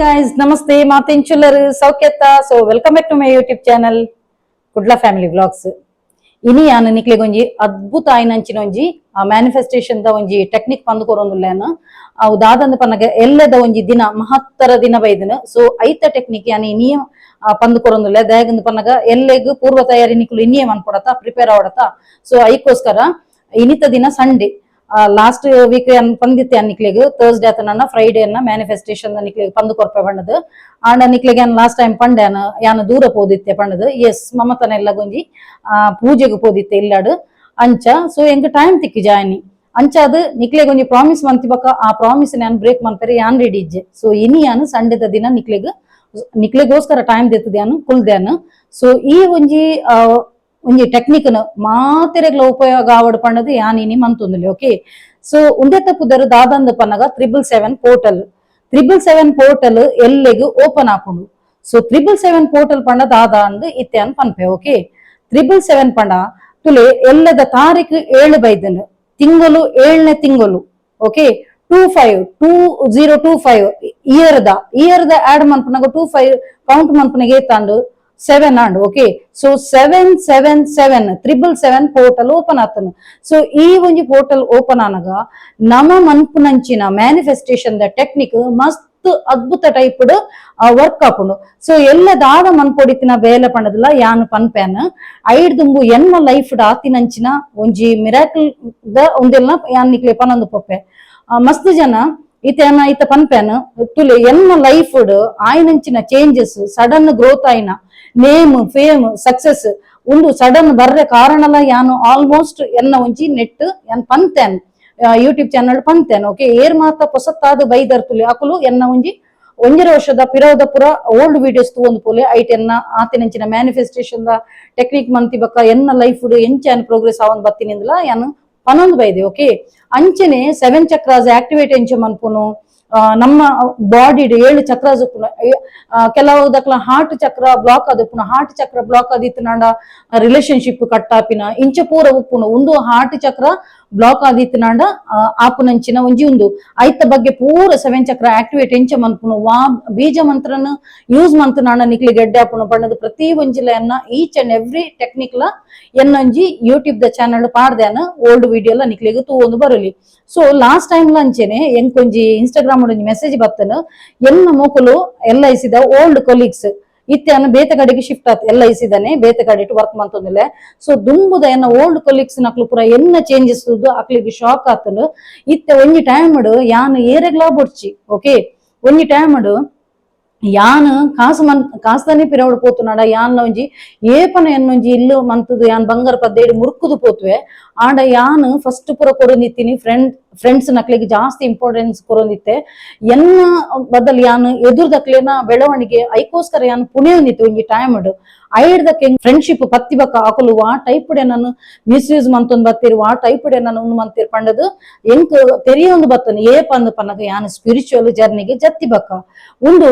Guys, namaste. ಮಾತೆಂಚುಲ್ಲರು ಸೌಖ್ಯತ್ತ? So welcome back to my YouTube channel, Kudla family vlogs. ಇನಿ ಯಾನ್ ನಿಕ್ಲೆಗೊಂಜಿ ಅದ್ಭುತ ಆಯಿನಂಚಿನ ಒಂಜಿ ಮ್ಯಾನಿಫೆಸ್ಟೇಷನ್ the ಒಂಜಿ ಟೆಕ್ನಿಕ್ ಪಂದ್ ಕೊರೊಂದುಲ್ಲೇನ. ಅವು ದಾದಂದ ಪನ್ನಗ ಎಲ್ಲದ ಒಂಜಿ ದಿನ, ಮಹತ್ತರ ದಿನ ಬೈದನ. ಸೊ ಐತ ಟೆಕ್ನಿಕ್ ಯಾನ್ ಇನಿಯ ಪಂದ್ ಕೊರೊಂದುಲ್ಲೆ. ದಾಯಗಂದ ಪನ್ನಗ ಎಲ್ಲೆಗ್ ಪೂರ್ವ ತಯಾರಿ ನಿಕುಲು ಇನ್ನಿಯೇ ಮನ್ಪೊಡತ, ಪ್ರಿಪೇರ್ ಆವಡತ. ಸೊ ಐಕೋಸ್ಕರ ಇನಿತ ದಿನ Sunday. Last week ಪಂದಿತ್ತೆ ನಿಕ್ಲೆಗ್, ಥರ್ಸ್ಡೇ ಆತನ ಫ್ರೈಡೆ ಅನ್ನ ಮ್ಯಾನಿಫೆಸ್ಟೇಷನ್ ನಿಕ್ಲೆಗ್ ಪಂದು ಕೊರ್ಪೆ ಪಂಡದು. ಆಂಡ ನಿಕ್ಲೆಗ್ ಯಾನ್ ಲಾಸ್ಟ್ ಟೈಮ್ ಪಂಡ್ಯಾನ, ಯಾನ್ ದೂರ ಪೋದಿತ್ತೆ ಪಂಡದು. ಎಸ್, ಮಮತನೆಲ್ಲ ಗೊಂಜಿ ಪೂಜೆಗ್ ಪೋದಿತ್ತೆ ಇಲ್ಲಾಡು ಅಂಚ. ಸೊ ಎಂಕ್ ಟೈಮ್ ತಿಕ್ಕಿ ಜಾಯನಿ. ಅಂಚ ಅದು ನಿಕ್ಲೆಗ್ ಒಂಜಿ ಪ್ರಾಮಿಸ್ ಮಂತಿ ಬಕ್ಕ ಆ ಪ್ರಾಮಿಸ್ ಯಾನ್ ಬ್ರೇಕ್ ಮನ್ಪೆರೆ ಯಾನ್ ರೆಡಿ ಇಜ್ಜೆ. ಸೊ ಇನಿ ಯಾನ್ ಸಂಡೆದ ದಿನ ನಿಕ್ಲೆಗ್ ನಿಕ್ಲೆಗೋಸ್ಕರ ಟೈಮ್ ದೆತ್ತದ ಯಾನ್ ಕುಲ್ದ್ಯಾನ. ಸೊ ಈ ಒಂಜಿ ಒಂಜಿ ಟೆಕ್ನಿಕ್ ಮಾತೆರೆಗ್ಲ ಉಪಯೋಗ ಆವಡ್ ಪಂಡದು ಯಾನ್ ಇನಿ ಮಂತೊಂದುಲ್ಲೆ. ಓಕೆ, ಸೊ ಉಂದೆತ ಪುದರ್ ದಾದಂದ ಪನ್ನಗ 777 portal. 777 portal ಎಲ್ಲೆಗ್ open ಆಪುಂಡು? ಸೊ 777 ಪೋರ್ಟಲ್ ಪಂಡ ದಾದ ಅಂದ್ ಇತ್ತೆ ಅನ್ ಪನ್ಪೆ. ಓಕೆ, 777 ಪಂಡ ತುಲೆ, ಎಲ್ಲದ ತಾರೀಕು 7 ಬೈದನ್, ತಿಂಗಳು 7ನೇ ತಿಂಗಳು. Okay, 25, 2025 year the year the add ಮನ್ಪುನಾಗ 25 count ಮನ್ಪುನಾಗ ಏತಾಂಡು? Seven and. Okay, so 777, 777 portal open ಆತನು. ಸೊ ಈ ಒಂಜಿ ಪೋರ್ಟಲ್ ಓಪನ್ ಆನಗ ನಮ ಮನ್ಪುನಂಚಿನ manifestation the technique ಮಸ್ತ್ ಅದ್ಭುತ ಟೈಪ್ ವರ್ಕ್ ಆಪುಂಡು. ಸೊ ಎಲ್ಲ ದಾದ ಮನ್ಪೊಡಿತಿನ ಬೇಲೆ ಪಂಡದಿಲ್ಲ ಯಾನ್ ಪನ್ಪೇನ್. ಐಡ್ ದುಂಬು ಎನ್ನ ಲೈಫ್ ಆತಿನಂಚಿನ ಒಂಜಿ ಮಿರಾಕಲ್ ದ ಒಂದೆಲ್ಲ ಯಾನ್ ನಿಕ್ಲೆ ಪನೊಂದು ಪೊಪ್ಪೆ. ಮಸ್ತ್ ಜನ ಇತ್ತೆ ಯಾನ ಇತ್ತ ಪನ್ಪೇನ್ ತುಲೆ, ಎನ್ನ ಲೈಫ್ ಆಯ್ನಂಚಿನ changes, sudden growth ಆಯ್ನ, name, fame, success ಒಂದು ಸಡನ್ ಬರ್ರೆ ಕಾರಣಲ ಯಾನು ಆಲ್ಮೋಸ್ಟ್ ಎನ್ನ ಒಂಜಿ ನೆಟ್ ಯಾನ್ ಪಂತೇನ್, ಯೂಟ್ಯೂಬ್ ಚಾನಲ್ ಪಂತೇನ್. ಓಕೆ, ಏರ್ ಮಾತ ಪೊಸತ್ತಾದ ಬೈದರ್ ತುಲೆ, ಅಕುಲು ಎನ್ನ ಒಂಜಿ ಒಂಜರ ವರ್ಷದ ಪಿರವದ ಪುರ ಓಲ್ಡ್ ವಿಡಿಯೋಸ್ ತೂವೊಂದು ಪೋಲೆ. ಐಟ್ ಎನ್ನ ಆತಿನಂಚಿನ manifestation the technique ಮಂತಿ ಬಕ್ಕ ಎನ್ನ ಲೈಫ್ ಎಂಚ ಯಾನ್ ಪ್ರೋಗ್ರೆಸ್ ಆವೊಂದು ಬತ್ತೀನಿ ಯಾನು ಪನೊಂದು ಬೈದೆ. ಓಕೆ, ಅಂಚನೆ ಸೆವೆನ್ ಚಕ್ರಾಸ್ ಆಕ್ಟಿವೇಟ್ ಎಂಚ ಮನ್ಪುನು, ನಮ್ಮ ಬಾಡಿಡ್ ಏಳು ಚಕ್ರಾಸ್ ಉಪ್ಪುನು. ಕೆಲವು ದಕ್ಲ ಹಾರ್ಟ್ ಚಕ್ರ ಬ್ಲಾಕ್ ಆದಿಪ್ಪುನು. ಹಾರ್ಟ್ ಚಕ್ರ ಬ್ಲಾಕ್ ಆದಿತ್ತನಾಂಡ ರಿಲೇಶನ್ಶಿಪ್ ಕಟ್ ಆಪಿನ ಇಂಚ ಪೂರ ಉಪ್ಪುನು. ಒಂದು ಹಾರ್ಟ್ ಚಕ್ರ ಬ್ಲಾಕ್ ಆದಿತ್ತನಾಂಡ ಆಪುನಂಚಿನ ಒಂಜಿ ಉಂದು. ಐತ ಬಗ್ಗೆ ಪೂರ ಸೆವೆನ್ ಚಕ್ರ ಆಕ್ಟಿವೇಟ್ ಎಂಚ ಮನ್ಪುನು, ವಾ ಬೀಜ ಮಂತ್ರನ ಯೂಸ್ ಮಂತನಾಂಡ ನಿಕ್ಲಿ ಗೆಡ್ಡೆ ಆಪುನು ಬಣ್ಣದ ಪ್ರತಿ ಒಂಜಿಲ ಎನ್ನ each and every technique ಲ ಎನ್ನೊಂಜಿ YouTube the channel ಪಾಡ್ದೇನ. Old video ಎಲ್ಲ ನಿಕ್ಲೆಗ್ ತೂವೊಂದು ಬರಲಿ. So last time ಅಂಚೆನೆ ಎಂಕೊಂಜಿ ಇನ್ಸ್ಟಾಗ್ರಾಮ್ ಒಂಜಿ ಮೆಸೇಜ್ ಬತ್ತನ. ಎನ್ನ ಮೋಕುಲು ಎಲ್ಲ ಇಸಿದ ಓಲ್ಡ್ ಕೊಲೀಗ್ಸ್ ಇತ್ತೆ ಅನ್ನ ಬೇತೆ ಕಡೆಗೆ ಶಿಫ್ಟ್ ಆತ್. ಎಲ್ಲ ಇಸಿದಾನೆ ಬೇತೆ ಕಡೆ ವರ್ಕ್ ಮಂತೊಂದಿಲ್ಲ. ಸೊ ದುಂಬುದ ಎನ್ನ ಓಲ್ಡ್ ಕೊಲೀಗ್ಸ್ ನಕ್ಲು ಪೂರ ಎನ್ನ ಚೇಂಜಸ್ ಅಕ್ಲಿಗೆ ಶಾಕ್ ಆತನು. ಇತ್ತೆ ಒಂಜಿ ಟೈಮ್ ಯಾನ್ ಏರೆಗ್ಲಾ ಬೊಡ್ಚಿ. ಓಕೆ, ಒಂಜಿ ಟೈಮ್ ಯಾನ್ ಕಾಸು ಮನ್ ಕಾಸ್ದಾನೆ ಪಿರವಡು ಪೋತುನಾಡ. ಯಾನ್ ಒಂಜಿ ಏಪನ ಎನ್ನೊಂಜಿ ಇಲ್ಲು ಮಂತುದು ಯಾನ್ ಬಂಗಾರ ಪದ್ದೇಡು ಮುರುಕುದು ಪೋತುವೆ. ಆಂಡ ಯಾನ್ ಫಸ್ಟ್ ಪೂರ ಕೊರೊಂದಿತ್ತೀನಿ, ಫ್ರೆಂಡ್ಸ್ ನಕ್ಲಿಗೆ ಜಾಸ್ತಿ ಇಂಪಾರ್ಟೆನ್ಸ್ ಕೊರೊಂದಿತ್ತೆ. ಎನ್ನ ಬದಲ್ ಯಾನ್ ಎದುರ್ದಕ್ಲೆನ ಬೆಳವಣಿಗೆ ಐಕೋಸ್ಕರ ಯಾನ್ ಪುಣೆಯೊಂದಿತ್ತೆ ಒಂಜಿ ಟೈಮ್. ಐಡ್ದಕ್ಕೆ ಫ್ರೆಂಡ್ಶಿಪ್ ಪತ್ತಿ ಬಕ್ಕ ಅಕುಲು ವಾ ಟೈಪ್ ನನ್ನು ಮಿಸ್ಯೂಸ್ ಮಂತೊಂದು ಬತ್ತೀರ್, ವಾ ಟೈಪ್ ನನ್ನು ಉಂದು ಮಂತೀರ್ ಪಂಡದು ಎಂಕ್ ತೆರಿಯೊಂದು ಬತ್ತನ. ಏಪ ಅಂದ್ ಪನ್ನಗ ಯಾನ್ ಸ್ಪಿರಿಚುವಲ್ ಜರ್ನಿಗೆ ಜತ್ತಿ ಬಕ್ಕ. ಉಂದು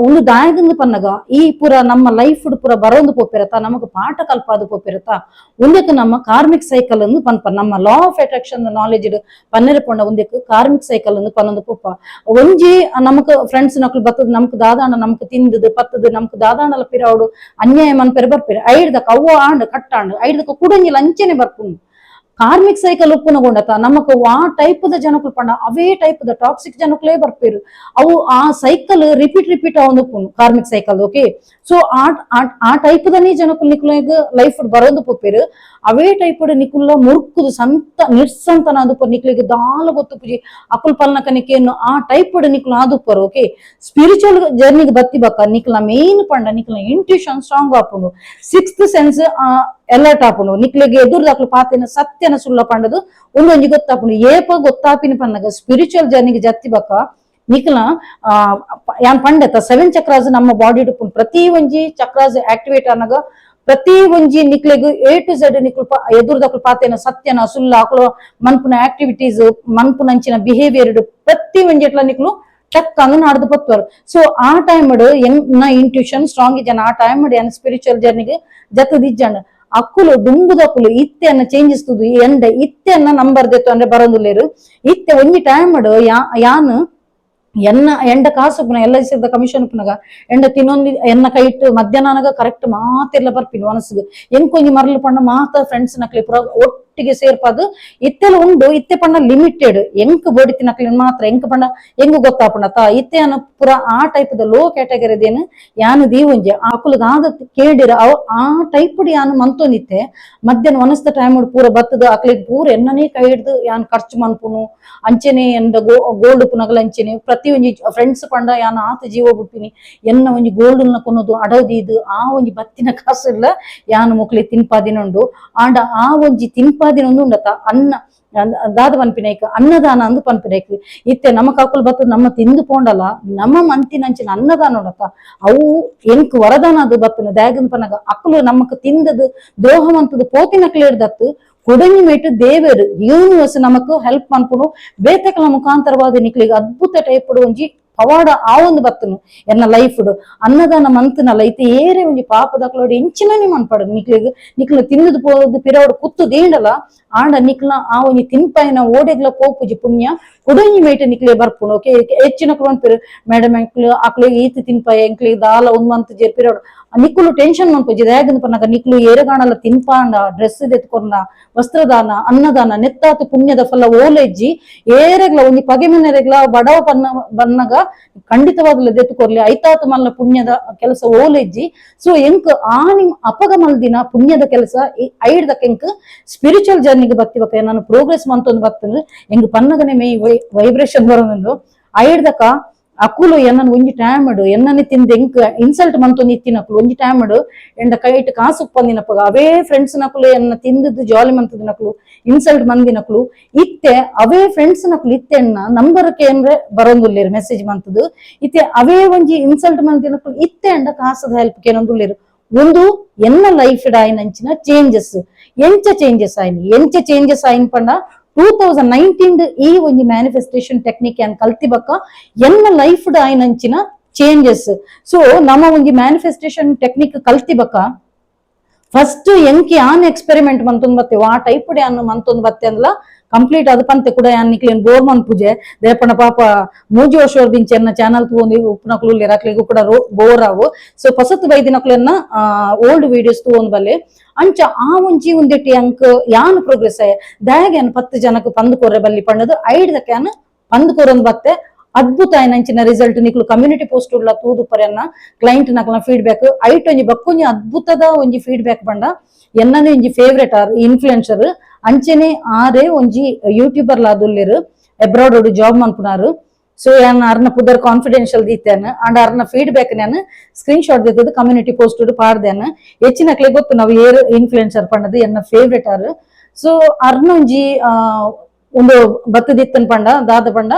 ಉಂದು ದಾಯಗಂದು ಪನ್ನಗ ಈ ಪೂರ ನಮ್ಮ ಲೈಫ್ ಪೂರ ಬರೋಂದು ಪೋಪಿರತ್ತ, ನಮಗ್ ಪಾಠ ಕಲ್ಪಾದು ಪೋಪಿರತ್ತ. ಉಂದಕ್ಕೆ ನಮ್ಮ ಕಾರ್ಮಿಕ್ ಸೈಕಲ್ ಅಂದು ಪನ್ಪ. ನಮ್ಮ law of attraction knowledge ಪನ್ನೆರೆ ಪೊಂಡ ಉಂದಕ್ಕೆ ಕಾರ್ಮಿಕ್ ಸೈಕಲ್ ಅಂದು ಪನ್ನೊಂದು ಪೊಪ್ಪ. ಒಂಜಿ ನಮಕ್ ಫ್ರೆಂಡ್ಸ್ ನಕ್ಲು ಬತ್ತದ, ನಮಕ್ ದಾದಾಣ ನಮಕ್ ತಿಂದದು ಪತ್ತದು, ನಮಕ್ ದಾದಾಣಲ ಪಿರವಡು ಅನ್ಯಾಯ ಮನ್ಪೆರೆ ಬರ್ಪಿರ. ಐಡ್ದಕ್ಕ ಅವ್ವ ಆಂಡ್ ಕಟ್ಟಾಂಡ್ ಐಡ್ದಕ್ಕ ಕುಡಂಜಿಲ ಅಂಚೆನೆ ಬರ್ಪುಂಡು. ಕಾರ್ಮಿಕ್ ಸೈಕಲ್ ಉಪ್ಪುನಗೊಂಡತ ನಮಕ್ ವಾ ಟೈಪ್ the ಜನಕುಲು ಪಂಡ ಅವೇ type the toxic ಜನಕುಲೇ ಬರ್ಪೇರು. ಅವು ಆ cycle repeat repeat ಆವೊಂದು ಉಪ್ಪುಂಡು, karmic cycle. Okay, so ಆ ಆ ಟೈಪ್ ದನೇ ಜನಕುಲು ನಿಕುಲೆಗ್ ಲೈಫ್ ಬರೋದು ಪೋಪೇರು. ಅವೇ ಟೈಪ್ ನಿಕುಲ್ಲ ಮುರ್ಕುದು ಸಂತ ನಿರ್ಸಂತನ ಅದು ನಿಕ್ಲಿಗೆ ದಾಲ ಗೊತ್ತು ಪೂಜಿ ಅಕುಲ್ ಪಲ್ನ ಕನಿಕೇನು ಆ ಟೈಪ್ ನಿಕುಲು ಆದುಪ್ಪರು. ಓಕೆ, ಸ್ಪಿರಿಚುವಲ್ ಜರ್ನಿಗೆ ಬತ್ತಿ ಬಕ್ಕ ನಿಕ್ಲ ಮೇನ್ ಪಂಡ ನಿಕ್ಲ ಇಂಟ್ಯೂಷನ್ ಸ್ಟ್ರಾಂಗ್ ಆಪುಂಡು, sixth sense alert ಆಪುಂಡು. ನಿಕ್ಲೆಗೆ ಎದುರುದಕ್ಲು ಪಾತಿನ ಸತ್ಯನ ಸುಳ್ಳ ಪಂಡದು ಒಂದೊಂಜಿ ಗೊತ್ತಾಪುಂಡು. ಏಪ ಗೊತ್ತಾಪಿನ ಪನ್ನಗ ಸ್ಪಿರಿಚುವಲ್ ಜರ್ನಿಗೆ ಜತ್ತಿ ಬಕ್ಕ ನಿಕ್ಲ ಯಾನ್ ಪಂಡೆತ ಸೆವೆನ್ ಚಕ್ರಾಸ್ ನಮ್ಮ ಬಾಡಿ ಪ್ರತಿ ಒಂಜಿ ಚಕ್ರಾಸ್ ಆಕ್ಟಿವೇಟ್ ಆನಗ ಪ್ರತಿ ಒಂಜಿ ನಿಕ್ಲೆಗ್ A to Z ನಿಕ್ಲು ಎದುರುದಕ್ಲು ಪಾತೇನ ಸತ್ಯನ ಸುಳ್ಳ, ಅಕುಲು ಮನ್ಪುನ ಆಕ್ಟಿವಿಟೀಸ್, ಮನ್ಪುನಂಚಿನ ಬಿಹೇವಿಯರ್ ಪ್ರತಿ ಒಂಜಿ ಎಟ್ಲ ನಿಕ್ಲು ಟಕ್ ಅಂದ್ ನಾಡ್ದು ಪತ್ವರು. ಸೊ ಆ ಟೈಮ್ ಎನ್ನ ಇಂಟ್ಯೂಷನ್ ಸ್ಟ್ರಾಂಗ್ ಇಜ್ಜನ. ಆ ಟೈಮ್ ಏನ್ ಸ್ಪಿರಿಚುವಲ್ ಜರ್ನಿಗೆ ಜತ್ತದಿಜ್ಜಂಡ. ಅಕ್ಕುಲು ದುಂಬುದಕ್ಕುಲು ಇತ್ತೆ ಅನ್ನ ಚೇಂಜಸ್ ತುದು ಎಂಡ ಇತ್ತೆ ಅನ್ನ ನಂಬರ್ ದೆತ್ತು ಅಂದ್ರೆ ಬರೋದುಲ್ಲೇರು. ಇತ್ತೆ ಒಂಜಿ ಟೈಮ್ ಯಾನ್ ಎನ್ನ ಎಂಡ ಕಾಸು ಪುನ ಎಲ್ಲ ಸಿದ್ದ ಕಮಿಷನ್ ಪುನಗ ಎಂಡ ತಿನ್ನೊಂದು ಎನ್ನ ಕೈಟ್ ಮಧ್ಯಾಹ್ನನಾಗ ಕರೆಕ್ಟ್ ಮಾತೆಲ್ಲ ಬರ್ಪಿನ ಮನಸ್ಸಿಗೆ ಎಂಕೊಂಜಿ ಮರಲು ಪಂಡ ಮಾತ ಫ್ರೆಂಡ್ಸ್ ನಕ್ಲಿ ಪುರ ಒಟ್ಟಿಗೆ ಸೇರ್ಪಾದು ಇತ್ತೆಲ್ಲ ಉಂಡು ಇತ್ತೆ ಪಂಡ ಲಿಮಿಟೆಡ್ ಎಂಕ್ ಬೋಡಿ ತಿನ್ನಕ್ಲಿ ಮಾತ್ರ ಎಂಕ್ ಪಂಡ ಎಂಗ್ ಗೊತ್ತಾಪುಂಡ ತಾ ಇತ್ತೆ ಅನ ಪುರ ಆ type the low category ದೇನು ಯಾನು ದೀವೊಂಜಿ ಅಕುಲು ದಾದ ಕೇಳಿರ ಅವು ಆ ಟೈಪ್ ಯಾನು ಮಂತೊಂದಿತ್ತೆ ಮಧ್ಯಾಹ್ನ ಒನಸ್ದ ಟೈಮ್ ಪೂರ ಬತ್ತದ ಅಕ್ಲಿಗ್ ಪೂರ ಎನ್ನನೇ ಕೈ ಹಿಡ್ದು ಯಾನ್ ಖರ್ಚು ಮನ್ಪುನು ಅಂಚೆನೆ ಎಂದ ಗೋಲ್ಡ್ ಪುನಗಲ ಅಂಚೆನೆ ಪ್ರತಿ ಒಂಜಿ ಫ್ರೆಂಡ್ಸ್ ಪಂಡ ಯಾನ್ ಆತ ಜೀವ ಬಿಡ್ತೀನಿ ಎನ್ನ ಒಂಜಿ ಗೋಲ್ಡ್ ನ ಕೊನೊದು ಅಡವದಿದು ಆ ಒಂಜಿ ಬತ್ತಿನ ಕಾಸು ಇಲ್ಲ ಯಾನ್ ಮೊಕ್ಲಿ ತಿನ್ಪಾದಿನುಂಡು ಆಂಡ ಆ ಒಂಜಿ ತಿನ್ಪಾದಿನೊಂದು ಉಂಡತ ಅನ್ನ ದಾದ ಪನ್ಪಿನೈಕ್ ಅನ್ನದಾನ ಅಂದು ಪನ್ಪಿನೈಕ್ ಇತ್ತೆ ನಮ್ಮ ಕಾಕುಲ್ ಬತ್ತದ ನಮ್ಮ ತಿಂದು ಪೋಂಡಲ ನಮ್ಮ ಮಂತಿನಂಚಿನ ಅನ್ನದಾನ ಉಂಡತ ಅವು ಎಂಕ್ ವರದಾನ ಅದು ಬತ್ತನ ದಾಗನ್ ಪನಗ ಅಕ್ಕಲು ನಮಕ್ ತಿಂದದು ದ್ರೋಹ ಮಂತದ ಪೋತಿನಕ್ಲು ಹಿಡ್ದತ್ತು ಕೊಡಂಜಿ ಮೇಟು ದೇವರು ಯೂನಿವರ್ಸ್ ನಮಕ್ ಹೆಲ್ಪ್ ಮನ್ಪುನು ಬೇತಕಲ ಮುಖಾಂತರವಾದ ನಿಕ್ಲಿಗೆ ಅದ್ಭುತ ಟೈಪ್ ಒಂಜಿ ಪವಾಡ ಆ ಒಂದು ಬತ್ತನು ಎನ್ನ ಲೈಫ್ ಅನ್ನದಾನ ಮಂತನಲ್ಲ ಇತ್ತೆ ಏರೆ ಒಂಜಿ ಪಾಪದಕ್ಲೋಡಿ ಇಂಚಿನನೆ ಮನ್ಪಡು ನಿಕ್ಲಿಗ್ ನಿಕ್ಲ ತಿಂದದು ಪೋದು ಪಿರವಡು ಕುತ್ತು ದೀಂಡಲ ಆಂಡ ನಿಕ್ಲ ಆ ಒಂಜಿ ತಿನ್ಪಾಯಿನ ಓಡೆಗ್ಲ ಪೋಪುಜಿ ಪುಣ್ಯ ಕೊಡೊಂಜಿ ಮೇಟ ನಿಕ್ಲೆ ಬರ್ಪುನು. ಓಕೆ, ಹೆಚ್ಚಿನ ಪನ್ಪೆರು ಮೇಡಮ್ ಎಂಕ್ಲು ಅಕ್ಲು ಈತ್ ತಿನ್ಪಾಯ ಎಂಕ್ಲಿ ದಾಲ ಒಂದ್ ಮಂತ್ ಜೇರ್ ಪಿರವಡು ನಿಕ್ಕುಲು ಟೆನ್ಷನ್ ಮನ್ಪುಜಿ. ದಾಗಂದ್ ಪನ್ನಗ ನಿಕ್ಲು ಏರಗಾಣಲ ತಿನ್ಪಾಂಡ ಡ್ರೆಸ್ ದೆತ್ಕೊರ್ನ ವಸ್ತ್ರದಾನ ಅನ್ನದಾನ ನೆತ್ತಾತ ಪುಣ್ಯದ ಫಲ ಓಲೆಜ್ಜಿ ಏರೆಗ್ಲ ಒಂಜಿ ಪಗೆ ಮನೆರೆಗ್ಲ ಬಡವ ಪನ್ನ ಬನ್ನಗ ಖಂಡಿತವಾಗ್ಲ ದೆತ್ತುಕೊರ್ಲಿ ಐತಾತ ಮಲ್ಲ ಪುಣ್ಯದ ಕೆಲಸ ಓಲೆಜ್ಜಿ. ಸೊ ಎಂಕ್ ಆ ನಿಮ್ ಅಪಗ ಮಲ್ದಿನ ಪುಣ್ಯದ ಕೆಲಸ ಐಡ್ದಕ್ಕೆ ಎಂಕ್ ಸ್ಪಿರಿಚುವಲ್ ಜರ್ನಿಗೆ ಬತ್ತಿ ನಾನು ಪ್ರೋಗ್ರೆಸ್ ಮಂತೊಂದು ಬತ್ತಂದ್ರೆ ಎಂಗ್ ಪನ್ನಗನೆ ಮೇ ವೈಬ್ರೇಷನ್ ಬರೋದು. ಐಡ್ದಕ ಅಕುಲು ಎನ್ನನ್ ಒಂಜಿ ಟೈಮ್ ಎನ್ನನೆ ತಿಂದ ಎಂಕ್ ಇನ್ಸಲ್ಟ್ ಮಂತೊಂದು ಇತ್ತಿನಕುಲು ಒಂಜಿ ಟೈಮ್ ಎಂಡ ಕೈಟ್ ಕಾಸು ಉಪ್ಪಂದಿನಪ್ಪಗ ಅವೇ ಫ್ರೆಂಡ್ಸ್ ನಕುಲು ಎನ್ನ ತಿಂದದ್ದು ಜಾಲಿ ಮಂತದಿನಕುಲು ಇನ್ಸಲ್ಟ್ ಮಂದಿನಕುಲು ಇತ್ತೆ ಅವೇ ಫ್ರೆಂಡ್ಸ್ ನಕುಲು ಇತ್ತೆ ಎನ್ನ ನಂಬರ್ ಕೇಂದ್ರೆ ಬರೋಂದುಲ್ಲೇರು ಮೆಸೇಜ್ ಮಂತದು. ಇತ್ತೆ ಅವೇ ಒಂಜಿ ಇನ್ಸಲ್ಟ್ ಮಂದಿನಕುಲು ಇತ್ತೆ ಎಂಡ ಕಾಸದ ಹೆಲ್ಪ್ ಕೇನೊಂದುಲ್ಲೇರು. ಒಂದು ಎನ್ನ ಲೈಫ್ ಆಯ್ನಂಚಿನ ಚೇಂಜಸ್ ಎಂಚ ಚೇಂಜಸ್ ಆಯ್ನಿ ಎಂಚ ಚೇಂಜಸ್ ಆಯ್ನ ಪಂಡ 2019 ಈ ಒಂಜಿ ಮ್ಯಾನಿಫೆಸ್ಟೇಷನ್ ಟೆಕ್ನಿಕ್ ಅನ್ ಕಲ್ತಿ ಬಕ್ಕ ಎನ್ನ ಲೈಫ್ ಆಯ್ನಂಚಿನ ಚೇಂಜಸ್. ಸೊ ನಮ್ಮ ಒಂಜಿ ಮ್ಯಾನಿಫೆಸ್ಟೇಷನ್ ಟೆಕ್ನಿಕ್ ಕಲ್ತಿ ಬಕ್ಕ ಫಸ್ಟ್ ಎಂಕಿ ಆನ್ ಎಕ್ಸ್ಪೆರಿಮೆಂಟ್ ಮಂತೊಂದು ಬತ್ತೆ ಆ ಟೈಪ್ ಯಾನ್ ಮಂತೊಂದು ಬತ್ತೆ ಅಂದ್ಲ ಕಂಪ್ಲೀಟ್ ಅದು ಪಂತೆ ಕೂಡ ಯಾನ್ ನಿಕ್ಲೇನ್ ಬೋರ್ ಮನ್ಪುಜೆ. ದೇಪಣ ಪಾಪ ಮೂಜಿ ವರ್ಷ ಎನ್ನ ಚಾನಲ್ ತೂವೊಂದು ಉಪ್ಪುನಕ್ಲು ಲಿರಾಕ್ಲಿಗೂ ಕೂಡ ಬೋರ್ ಆವು. ಸೊ ಪಸತ್ ಬೈದಿನಕ್ಲೆನ್ನ ಓಲ್ಡ್ ವಿಡಿಯೋಸ್ ತೂವೊಂದು ಬಲ್ಲೆ. ಅಂಚ ಆ ಒಂಜಿ ಒಂದೆಟ್ಟಿ ಅಂಕ್ ಯಾನ್ ಪ್ರೋಗ್ರೆಸ್ ಆಯ ದಾಯಾಗ ಯಾನ್ 10 ಜನಕ್ಕೆ ಪಂದ್ ಕೊರ್ರೆ ಬಲ್ಲಿ ಪಣ್ಣದು ಐಡ್ದಕ್ಕೆ ಯಾನ್ ಪಂದ್ ಕೊರೊಂದು ಬತ್ತೆ. ಅದ್ಭುತ ಆಯ್ನಂಚಿನ ರಿಸಲ್ಟ್ ನಿಕ್ಲು ಕಮ್ಯುನಿಟಿ ಪೋಸ್ಟ್ ಉಳ್ಳ ತೂದು ಪರೆಯನ್ನ ಕ್ಲೈಂಟ್ ನಕ್ಲ ಫೀಡ್ಬ್ಯಾಕ್ ಐಟ್ ಒಂಜಿ ಬಕ್ಕೊಂಜಿ ಅದ್ಭುತದ ಒಂಜಿ ಫೀಡ್ಬ್ಯಾಕ್ ಬಂಡ ಎನ್ನನೇ ಒಂಜಿ favourite R influencer ಅಂಚೆನೆ ಆರೇ ಒಂಜಿ ಯೂಟ್ಯೂಬರ್ ಲಾದುಲ್ಲೇರು ಅಬ್ರಾಡ್ ಜಾಬ್ ಮನ್ಪುನಾರು. ಸೊ ಯಾನ್ ಅರ್ನ ಪುದರ್ ಕಾನ್ಫಿಡೆನ್ಷಿಯಲ್ ದೀತೇನೆ ಅಂಡ್ ಅರ್ನ ಫೀಡ್ಬ್ಯಾಕ್ ನಾನು ಸ್ಕ್ರೀನ್ ಶಾಟ್ ದಿತ್ತದು ಕಮ್ಯುನಿಟಿ ಪೋಸ್ಟ್ ಪಾಡ್ದೇನೆ. ಹೆಚ್ಚಿನಕ್ಲೆ ಗೊತ್ತು ನಾವು ಏರ್ ಇನ್ಫ್ಲುಯೆನ್ಸರ್ ಪಂಡದು ಎನ್ನ ಫೇವ್ರೆಟ್ ಆರ್. ಸೊ ಅರ್ನ ಒಂಜಿ ಒಂದು ಬತ್ತದಿತ್ತನ್ ಪಂಡ ದಾದ ಪಂಡ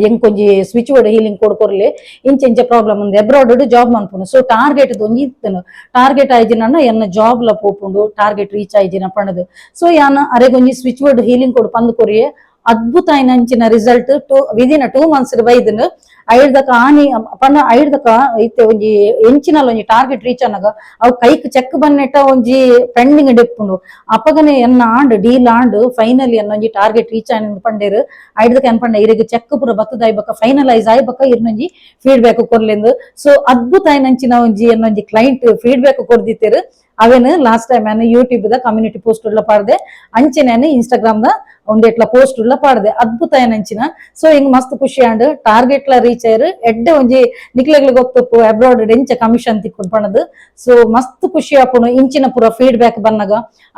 ಎಂಕೊಂಜಿ switch board healing ಕೊಡ್ಕೊರ್ಲಿ ಇಂಚ ಇಂಚ ಪ್ರಾಬ್ಲಮ್ ఉంది ಅಬ್ರಾಡ್ ಜಾಬ್ ಮನ್ಪುನು. ಸೊ ಟಾರ್ಗೆಟ್ ಒಂಜಿ ಇತ್ತನು ಟಾರ್ಗೆಟ್ ಆಯ್ಜಿನ ಎನ್ನ ಜಾಬ್ ಲ ಪೋಪುಂಡು ಟಾರ್ಗೆಟ್ ರೀಚ್ ಆಯ್ಜಿನ ಪಂಡದು. ಸೊ ಯಾನ ಅರೆಗೊಂಜಿ switch board healing ಕೊಡು ಪಂದ್ ಕೊರಿಯೆ. ಅದ್ಭುತ ಅಂಚಿನ result within 2 months ಬೈದನು. ಐಡ್ದಕ ಆನಿ ಪಂಡ ಐಡ್ದಕ ಇತ್ತೆ ಒಂಜಿ ಎಂಚಿನಲ್ಲ ಒಂಜಿ ಟಾರ್ಗೆಟ್ ರೀಚ್ ಅನ್ನಗ ಅವು ಕೈಕ್ ಚೆಕ್ ಬನ್ನೆಟ್ಟ ಒಂಜಿ ಪೆಂಡಿಂಗ್ ಡೆಪ್ಪುಂಡು. ಅಪಗನೆ ಎನ್ನ and deal and finally ಎನ್ನ ಒಂಜಿ ಟಾರ್ಗೆಟ್ ರೀಚ್ ಆಯ್ನ ಪಂಡೇರು. ಐಡ್ದಕ ಏನ್ ಪಂಡ ಇರೆಗ್ ಚೆಕ್ ಪೂರ ಬತ್ತದ ಆಯ್ಬಕ್ಕ ಫೈನಲೈಸ್ ಆಯ್ಬಕ್ಕ ಇರ್ನೊಂಜಿ ಫೀಡ್ಬ್ಯಾಕ್ ಕೊರ್ಲೆಂದು. ಸೊ ಅದ್ಭುತ ಆಯ್ನಂಚಿನ ಒಂಜಿ ಎನ್ನೊಂಜಿ ಕ್ಲೈಂಟ್ ಫೀಡ್ಬ್ಯಾಕ್ ಕೊರ್ದಿತ್ತೇರು. ಅವೇನು ಲಾಸ್ಟ್ ಟೈಮ್ ನಾನು ಯೂಟ್ಯೂಬ್ ದ ಕಮ್ಯುನಿಟಿ ಪೋಸ್ಟ್ ಉಳ್ಳ ಪಾಡ್ದೆ, ಅಂಚೆ ನಾನು ಇನ್ಸ್ಟಾಗ್ರಾಮ್ ದ ಒಂದೆಟ್ಲ ಪೋಸ್ಟ್ ಉಳ್ಳ ಪಾಡ್ದೆ. ಅದ್ಭುತ ಏನಂಚಿನ. ಸೊ ಹಿಂಗ್ ಮಸ್ತ್ ಖುಷಿ ಆಂಡ್ ಟಾರ್ಗೆಟ್ ಲ ರೀಚ್ ಆಯ್ರು. ಎಡ್ಡೆ ಒಂಜಿ ನಿಕ್ಲೆಗ್ಲ ಗೊತ್ತಪ್ಪು ಅಬ್ರಾಡ್ ಎಂಚ ಕಮಿಷನ್ ತಿಕ್ಕೊಂಡು ಪಣದು. ಸೊ ಮಸ್ತ್ ಖುಷಿ ಆಪುಣು ಇಂಚಿನ ಪೂರ ಫೀಡ್ಬ್ಯಾಕ್ ಬನ್ನಗ.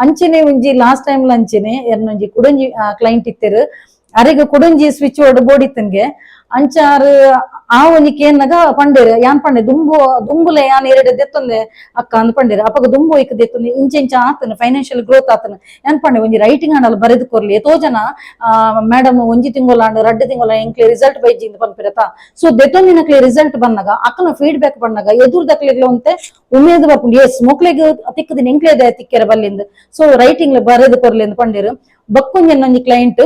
ಅಂಚೆನೆ ಒಂಜಿ ಲಾಸ್ಟ್ ಟೈಮ್ ಅಂಚೆನೆ ಎನ್ನೊಂಜಿ ಕುಡೊಂಜಿ ಕ್ಲೈಂಟ್ ಇತ್ತೆರು. ಅರೆಗ್ ಕುಡೊಂಜಿ ಸ್ವಿಚ್ ಬೋರ್ಡ್ ಬೋಡಿತ್ತನ್ಗೆ. ಅಂಚಾರು ಆ ಒಂಜಿ ಕೇನ್ನಗ ಪಂಡೇರು ಯಾನ್ ಪಂಡೆ ದುಂಬು ದುಂಬುಲೆ ಯಾನ್ ಎರಡು ದೆತ್ತೊಂದೆ ಅಕ್ಕ ಅಂದ್ ಪಂಡೇರು. ಅಪಗ ದುಂಬು ಇಕ್ ದೆತ್ತೊಂದೆ ಇಂಚ ಇಂಚ ಆತನ ಫೈನಾನ್ಷಿಯಲ್ ಗ್ರೋತ್ ಆತನ. ಯಾನ್ ಪಂಡೆ ಒಂಜಿ ರೈಟಿಂಗ್ ಆಂಡಲ ಬರೆದು ಕೊರ್ಲಿ. ಏತೋ ಜನ ಮೇಡಮ್ ಒಂಜಿ ತಿಂಗೊಲಾಂಡ್ ರಡ್ಡು ತಿಂಗೊಲ ಎಂಕ್ಲೆ ರಿಸಲ್ಟ್ ಬೈಜಿ ಇಂದ್ ಪನ್ಪಿರತ. ಸೊ ದೆತ್ತೊಂದಿನಕ್ಲೆ ರಿಸಲ್ಟ್ ಬಂದಾಗ ಅಕ್ಕನ ಫೀಡ್ಬ್ಯಾಕ್ ಬಂದಾಗ ಎದುರ್ದಕ್ಲೆಗ್ಲ ಒಂತೆ ಉಮೇದ್ ಬರ್ಪುಂಡು, ಎಸ್ ಮೊಕ್ಲೆಗ್ ತಿಕ್ಕದಿನ ಎಂಕ್ಲೆ ತಿಕ್ಕೆರ ಬಲ್ಲಿಂದ್. ಸೊ ರೈಟಿಂಗ್ ಬರೆದು ಕೊರ್ಲಿ ಅಂದ್ ಪಂಡೇರು. ಬಕ್ಕೊಂಜಿ ಒಂಜಿ ಕ್ಲೈಂಟ್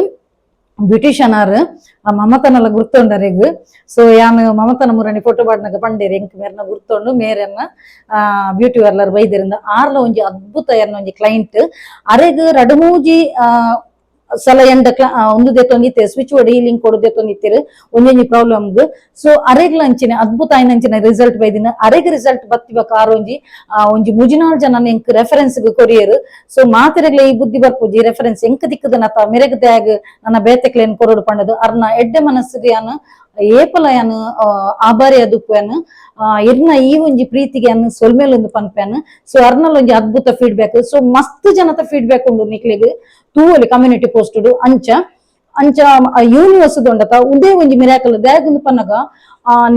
ಬ್ಯೂಟಿಷಿಯನ್ ಆರ್ ಆ ಮಮತನೆಲ್ಲ ಗುರ್ತೊಂಡರೆಗ್. ಸೊ ಯಾನ್ ಮಮತನ ಮುರಣಿ ಫೋಟೋ ಪಾಡ್ನಗ ಪಂಡೇರು ಎಂಕ್ ಮೇರ್ನ ಗುರ್ತೊಂಡು ಮೇರೆನ್ನ ಬ್ಯೂಟಿ ಪಾರ್ಲರ್ ಬೈದರಿಂದ. ಆರ್ಲ ಒಂಜಿ ಅದ್ಭುತ ಎನ್ನ ಒಂಜಿ ಕ್ಲೈಂಟ್ ಅರೆಗ್ ರಡುಮೂಜಿ ಸಲ ಎಂಡಕ್ಲ ಒಂದು ದೆತ್ತೊಂದಿತ್ತೆ switch word healing ಕೊಡು ದೆತ್ತೊಂದಿತ್ತೆರ್ ಒಂಜೊಂಜಿ ಪ್ರಾಬ್ಲಮ್. ಸೊ ಅರೆಗ್ಲ ಅಂಚಿನ ಅದ್ಭುತ ಆಯ್ನಂಚಿನ ರಿಸಲ್ಟ್ ಬೈದಿನ. ಅರೆಗ್ ರಿಸಲ್ಟ್ ಬತ್ತಿಬಕ ಆರೊಂಜಿ ಒಂಜಿ ಮುಜಿನಾಳ್ ಜನ ಎಂಕ್ ರೆಫರೆನ್ಸ್ ಕೊರಿಯರ್. ಸೊ ಮಾತೆರೆಗ್ಲ ಈ ಬುದ್ಧಿ ಬರ್ಪುಜಿ, ರೆಫರೆನ್ಸ್ ಎಂಕ್ ದಿಕ್ಕದನತ ಮೆರೆಗ್ ದ್ಯಾಗ್ ನನ್ನ ಬೇತೆಕ್ಲೇನ್ ಕೊರಡು ಪಂಡದು. ಅರ್ನ ಎಡ್ಡೆ ಮನಸ್ಸಿಗೆ ಯಾನ್ ಏಪಲ ಯಾನ್ ಆಭಾರಿ ಅದುಪ್ಪುವೆನ್. ಇರ್ನ ಈ ಒಂಜಿ ಪ್ರೀತಿಗೆ ಅನ್ನು ಸೊಲ್ಮೆಲ್ ಒಂದು ಪನ್ಪೆನ್. ಸೊ ಅರ್ನಲ್ ಒಂಜಿ ಅದ್ಭುತ ಫೀಡ್ಬ್ಯಾಕ್. ಸೊ ಮಸ್ತ್ ಜನತ ಫೀಡ್ಬ್ಯಾಕ್ ಉಂಡು, ನಿಕ್ಲೆಗ್ ತೂವೊಲಿ ಕಮ್ಯುನಿಟಿ ಪೋಸ್ಟ್. ಅಂಚ ಅಂಚ ಯೂನಿವರ್ಸ್ ದೊಂಡತ ಉಂದೇ ಒಂಜಿ ಮಿರಾಕಲ್ ದಾಗುಂದು ಪನ್ನಗ,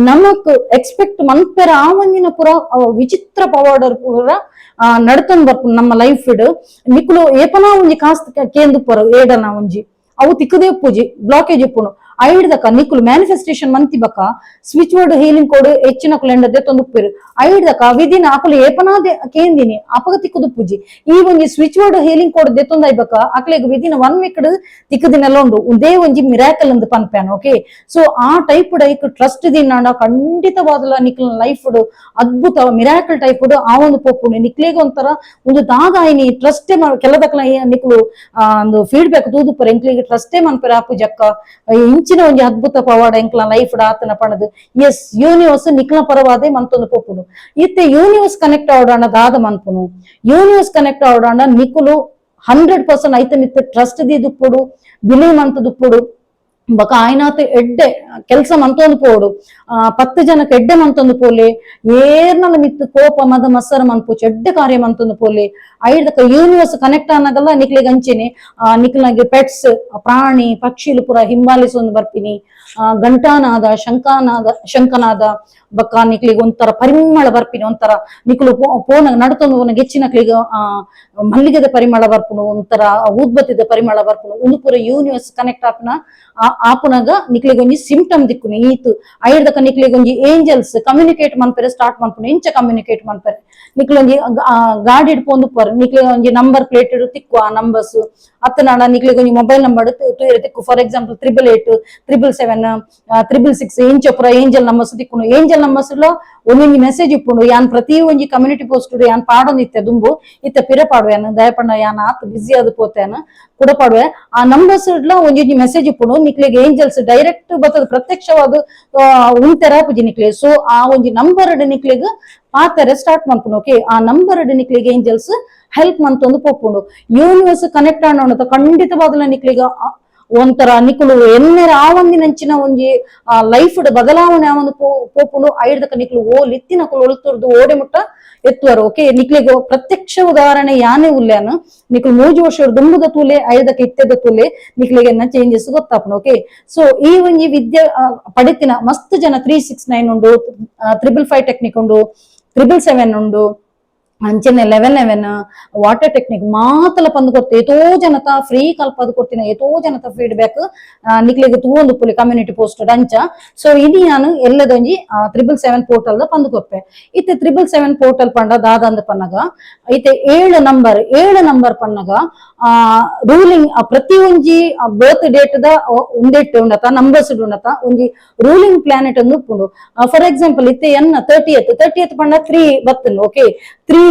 ನಮಕ್ ಎಕ್ಸ್ಪೆಕ್ಟ್ ಮನ್ಪೆರ ಆ ಒಂಜಿನ ಪೂರ ವಿಚಿತ್ರ ಪವಾಡರ್ ಪೂರ ನಡ್ತೊಂದು ಬರ್ಪುಂಡು ನಮ್ಮ ಲೈಫ್. ನಿಕುಲು ಏಪನಾ ಒಂಜಿ ಕಾಸ್ತ್ ಕೇಂದು ಪೊರ ಏಡನ ಒಂಜಿ ಅವು ತಿಕ್ಕದೇ ಪೂಜಿ ಬ್ಲಾಕೇಜ್ ಇಪ್ಪುನು. ಐಡ್ದಕ ನಿಕುಲು ಮ್ಯಾನಿಫೆಸ್ಟೇಷನ್ ಮಂತಿ ಬಕ switch word healing code ಹೆಚ್ಚಿನ ಕುಲೆಂಡದೆ ತೊಂದುಪ್ಪೇರು. ಐಡ್ದಕ ವಿದಿನ ಅಕುಲು ಏಪನಾ ಕೇಂದಿನಿ ಅಪಗ ತಿಕ್ಕುದು ಪೂಜಿ. ಈ ಒಂಜಿ switch word healing code ದೆತ್ತೊಂದು ಅಕ್ಲೆಗ್ within one week ತಿಕ್ಕದಿನೆಲ್ಲ ಉಂಡು. ಉಂದೇ ಒಂಜಿ ಮಿರಾಕಲ್ ಅಂದ್ ಪನ್ಪ್ಯಾನ್, ಓಕೆ. ಸೊ ಆ ಟೈಪ್ ಡೈಕ್ ಟ್ರಸ್ಟ್ ದಿನಾಂಡ ಖಂಡಿತವಾದಲ ನಿಕ್ಲ ಲೈಫ್ ಅದ್ಭುತ ಮಿರಾಕಲ್ ಟೈಪ್ ಆ ಒಂದು ಪೊಪ್ಪುಂಡು. ನಿಕ್ಲೆಗ್ ಒಂಥರ ಒಂದು ದಾದಾಯಿನಿ ಟ್ರಸ್ಟೇ ಕೆಲದಕ್ಲ ನಿಕ್ಲು ಒಂದು ಫೀಡ್ಬ್ಯಾಕ್ ತೂದುಪ್ಪರೆ, ಎಂಕ್ಲೆಗ್ ಟ್ರಸ್ಟೇ ಮನ್ಪೆರೆ ಆಪು ಜಕ್ಕ, ಇಂಚಿನ ಒಂಜಿ ಅದ್ಭುತ ಪವಾಡ ಎಂಕ್ಲ ಲೈಫ್ ಆತನ ಪಣದು. S, universe ನಿಕ್ಲ ಪರವಾದೆ ಮಂತೊಂದು ಪೊಪ್ಪುಂಡು. ಇತ್ತೆ ಯೂನಿವರ್ಸ್ ಕನೆಕ್ಟ್ ಆವಡಾಂಡ ದಾದ ಮನ್ಪುನು? ಯೂನಿವರ್ಸ್ ಕನೆಕ್ಟ್ ಆವಡಾಂಡ ನಿಕುಲು 100% ಐತ ಮಿತ್ತು ಟ್ರಸ್ಟ್ ದೀದುಪ್ಪುಡು, ಬಿಲೀವ್ ಮಂತುದುಪ್ಪುಡು. ಬೊಕ ಆಯ್ನಾತ್ ಎಡ್ಡೆ ಕೆಲ್ಸ ಮಂತೊಂದು ಪೋಡು, 10 ಜನಕ್ಕೆ ಎಡ್ಡೆ ಮಂತೊಂದು ಪೋಲೆ, ಏರ್ನಲ ಮಿತ್ತು ಕೋಪ ಮದ ಮತ್ಸರ ಮನ್ಪು ಎಡ್ಡೆ ಕಾರ್ಯ ಮಂತೊಂದು ಪೋಲೆ. ಐಡ್ದಕ ಯೂನಿವರ್ಸ್ ಕನೆಕ್ಟ್ ಆನಾಗಲ್ಲ ನಿಕ್ಲೆಗ್ ಅಂಚೆನೆ ನಿಕ್ಲಗೆ ಪೆಟ್ಸ್, ಪ್ರಾಣಿ ಪಕ್ಷಿಲು ಪೂರ ಹಿಂಬಾಲಿಸೊಂದು ಬರ್ಪಿನಿ. ಘಂಟಾನಾದ, ಶಂಖನಾದ ಶಂಖನಾದ, ಬೊಕ್ಕ ನಿಕ್ಲಿಗ್ ಒಂಥರ ಪರಿಮಳ ಬರ್ಪಿನಿ. ಒಂಥರ ನಿಕ್ಲು ಪೋನ ನಡ್ತೊಂದು ಪೋನ ಗೆಚ್ಚಿನಕ್ಲಿಗ್ ಮಲ್ಲಿಗೆದ ಪರಿಮಳ ಬರ್ಪುನು, ಒಂಥರ ಊದ್ಬತ್ತಿದ ಪರಿಮಳ ಬರ್ಪುನು. ಉಂದು ಪೂರ ಯೂನಿವರ್ಸ್ ಕನೆಕ್ಟ್ ಆಪುನ ಆಪುನಗ ನಿಕ್ಲೆಗ್ ಒಂಜಿ ಸಿಂಪ್ಟಮ್ ದಿಕ್ಕುನು ಈತ್. ಐಡ್ದಕ ನಿಕ್ಲೆಗ್ ಒಂಜಿ ಏಂಜಲ್ಸ್ ಕಮ್ಯುನಿಕೇಟ್ ಮನ್ಪೆರೆ ಸ್ಟಾರ್ಟ್ ಮನ್ಪುನು. ಇಂಚ ಕಮ್ಯುನಿಕೇಟ್ ಮನ್ಪೆರೆ ನಿಕ್ಲೊಂಜಿ ಗಾಡಿಡ್ ಪೋಂದು ಪೋರ್ ನಿಕ್ಲೆ ಒಂಜಿ ನಂಬರ್ ಪ್ಲೇಟ್ ತಿಕ್ಕು, ಆ ನಂಬರ್ಸ್ ಅತ್ತನಾಡ ನಿಕ್ಲೆಗ್ ಒಂಜಿ ಮೊಬೈಲ್ ನಂಬರ್ ತೂಯೆರೆ ತಿಕ್ಕು. ಫಾರ್ ಎಕ್ಸಾಂಪಲ್, 888, 777, 666 ಇಂಚ ಪೂರ ಏಂಜಲ್ ನಂಬರ್ಸ್ ತಿಕ್ಕುನು. ಏಂಜಲ್ ನಂಬರ್ಸ್ ಒಂದೊಂಜಿ ಮೆಸೇಜ್ ಇಪ್ಪುಂಡು. ಯಾನ್ ಪ್ರತಿ ಒಂಜಿ ಕಮ್ಯುನಿಟಿ ಪೋಸ್ಟ್ ಯಾನ್ ಪಾಡೊಂದಿತ್ತೆ ದುಂಬು, ಇತ್ತೆ ಪಿರ ಪಾಡುವೆ. ದಯಪಂಡ ಯಾನ್ ಆತ್ ಬಿಸಿ ಆದ್ ಪೋತೇನ, ಕುಡ ಪಾಡುವೆ. ಆ ನಂಬರ್ಸ್ ಒಂಜೊಂಜಿ ಮೆಸೇಜ್ ಇಪ್ಪುಂಡು. ನಿಕ್ಲೆಗ್ ಏಂಜಲ್ಸ್ ಡೈರೆಕ್ಟ್ ಬತ್ತದ, ಪ್ರತ್ಯಕ್ಷವಾದ ಉಂತೆರ ಪುಜಿ ನಿಕ್ಲೆ. ಸೊ ಆ ಒಂಜಿ ನಂಬರ್ ನಿಕ್ಲೆಗ್ ಪಾತೆರೆ ಸ್ಟಾರ್ಟ್ ಮನ್ಪುಂಡು, ಓಕೆ. ಆ ನಂಬರ್ ನಿಕ್ಲೆಗ್ ಏಂಜಲ್ಸ್ ಹೆಲ್ಪ್ ಮಂತೊಂದು ಪೋಪುಂಡು. ಯೂನಿವರ್ಸ್ ಕನೆಕ್ಟ್ ಆಣೋಣ ಖಂಡಿತವಾದಲ ನಿಕ್ಲೆಗ್ ಒಂಥರ ನಿಕುಲು ಎನ್ನೆರ ಆ ಒಂದಿನಂಚಿನ ಒಂಜಿ ಲೈಫ್ ಬದಲಾವಣೆ ಆ ಒಂದು ಪೋಪುಂಡು. ಐಡ್ದಕ ನಿಕ್ಲು ಓ ಲಿತ್ತಿನಕುಲು ಒಲ್ತುರ್ದು ಓಡೆ ಮುಟ್ಟ ಎತ್ತುವರು, ಓಕೆ. ನಿಕ್ಲೆಗ್ ಪ್ರತ್ಯಕ್ಷ ಉದಾಹರಣೆ ಯಾನೇ ಉಲ್ಲೇನು. ನಿಕ್ಲು 3 ವರ್ಷ ದುಂಬುದ ತೂಲೆ, ಐದಕ್ಕೆ ಇತ್ತೆದ ತೂಲೆ, ನಿಕ್ಲೆಗ್ ಎನ್ನ ಚೇಂಜಸ್ ಗೊತ್ತಾಪುಂಡು, ಓಕೆ. ಸೊ ಈ ಒಂಜಿ ವಿದ್ಯೆ ಪಡಿತಿನ ಮಸ್ತ್ ಜನ 369 ಉಂಡು, 555 ಟೆಕ್ನಿಕ್ ಉಂಡು, 777 ಉಂಡು, ಅಂಚನೆ 11 11, ವಾಟರ್ ಟೆಕ್ನಿಕ್ ಮಾತಲ ಪಂದ್ ಕೊರ್ತೆ. ಏತೋ ಜನತ ಫ್ರೀ ಕಲ್ಪದ್ ಕೊರ್ತಿನ, ಏತೋ ಜನತ ಫೀಡ್ಬ್ಯಾಕ್ ನಿಕ್ಲೆಗ್ ತೂವೊಂದು ಪುಲಿ ಕಮ್ಯುನಿಟಿ ಪೋಸ್ಟ್ ಅಂಚ. ಸೊ ಇನಿ ಯಾನ್ ಎಲ್ಲದೊಂಜಿ 777 ಪೋರ್ಟಲ್ ದ ಪಂದ್ ಕೊರ್ಪೆ. ಇತ್ತೆ 777 ಪೋರ್ಟಲ್ ಪಂಡ ದಾದಂದ ಪನ್ನಗ, ಇತ್ತೆ 7 ನಂಬರ್, 7 ನಂಬರ್ ಪನ್ನಗ ರೂಲಿಂಗ್ ಪ್ರತಿ ಒಂಜಿ ಬರ್ತ್ ಡೇಟ್ ದ ಉಂದೆಟ್ ಉಂಡತ ನಂಬರ್ಸ್ ಉಂಡತ ಒಂಜಿ ರೂಲಿಂಗ್ ಪ್ಲಾನೆಟ್ ಅನ್ನು ಉಪ್ಪುಂಡು. ಫಾರ್ ಎಕ್ಸಾಂಪಲ್, ಇತ್ತೆ ಎನ್ನ 30th, 30th ಪಂಡ 3 ಬತ್ತುಂಡು, okay. 3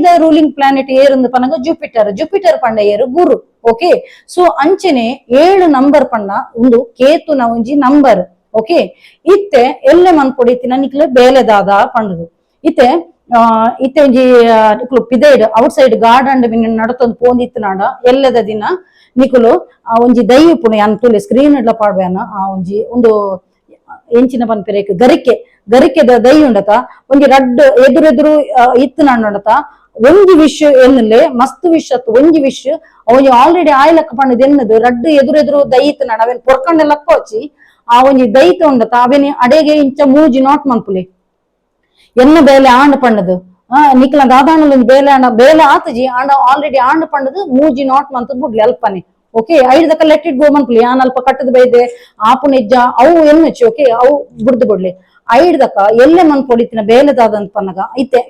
the ruling planet ಏರುಂದು Pannaga Jupiter. Jupiter ಪಂಡ ಏರು? ಗುರು, ಓಕೆ. ಸೊ ಅಂಚನೆ 7 ನಂಬರ್ ಪಂಡ ಉಂದು ಕೇತುನ ಒಂಜಿ ನಂಬರ್, ಓಕೆ. ಇತ್ತೆ ಎಲ್ಲೆ ಮನ್ಪೊಡಿ ಇತ್ತಿನ ನಿಕ್ಲೆ ಬೇಲೆದಾದ ಪಂಡುದು. ಇತ್ತೆ ಇತ್ತೆ ಒಂಜಿ ನಿಕುಲು ಪಿದೈಡ್ out side garden ನಡತೊಂದು ಪೋಂದಿತ್ತಿನಾಡ ಎಲ್ಲದ ದಿನ ನಿಕುಲು ಆ ಒಂಜಿ ದೈ ಉಪ್ಪುಂಡು. ಯಾನ್ ತೂಲೆ ಸ್ಕ್ರೀನ್ ಇಡ್ಲ ಪಾಡ್ಬೇನ. ಆ ಒಂಜಿ ಒಂದು ಎಂಚಿನ ಪನ್ಪೆರೆ, ಗರಿಕೆ, ಗರಿಕೆದ ದೈ ಉಂಡತ. ಒಂಜಿ ರಡ್ಡ್ ಎದುರೆದುರು ಇತ್ತು ಉಂಡತ. ಒಂಜಿ ವಿಶ್ ಎನ್ನಲೆ ಮಸ್ತ್ ವಿಶ್ ಅತ್ತು. ಒಂಜಿ ವಿಶ್ ಒಂಜಿ ಆಲ್ರೆಡಿ ಆಯ್ಲಕ್ಕ ಪಂಡದ್ ಎನ್ನದು. ರಡ್ಡ್ ಎದುರೆದುರು ದೈ ಇತ್ತು ಅವೇನ್ ಪೊರ್ಕಂಡೆ ಲಕ್ಕ ವಚ್ಚಿ. ಆ ಒಂಜಿ ದೈತ ಉಂಡತ, ಅವೇನಿ ಅಡೆಗೆ ಇಂಚ ಮೂಜಿ not ಮನ್ಪುಲೆ. ಎನ್ನ ಬೇಲೆ ಆಂಡ್ ಪಂಡದು, ನಿಕ್ಲ ದಾದಾಣಲ್ ಒಂಜಿ ಬೇಲೆ ಆಂಡ, ಬೇಲೆ ಆತಜಿ ಆಂಡ ಆಲ್ರೆಡಿ ಆಂಡ್ ಪಂಡದು ಮೂಜಿ not ಮಂತದ್ ಬುಡ್ಲಿ ಅಲ್ಪನೆ, ಓಕೆ. ಐದಕ್ಕ let it go ಮನ್ಪುಲಿ. ಯಾನ್ ಅಲ್ಪ ಕಟ್ಟದ ಬೈದೆ ಆಪು ನಿಜ್ಜ ಅವು ಎನ್ನುಚ್ಚಿ, ಓಕೆ, ಅವು ಬುಡ್ದು ಬುಡ್ಲಿ. ಐಡ್ದಕ್ಕ ಎಲ್ಲೆ ಮನ್ಪೊಡಿತಿನ ಬೇಲೆದಾದಂತ ಪನ್ನಗ, ಇತ್ತೆ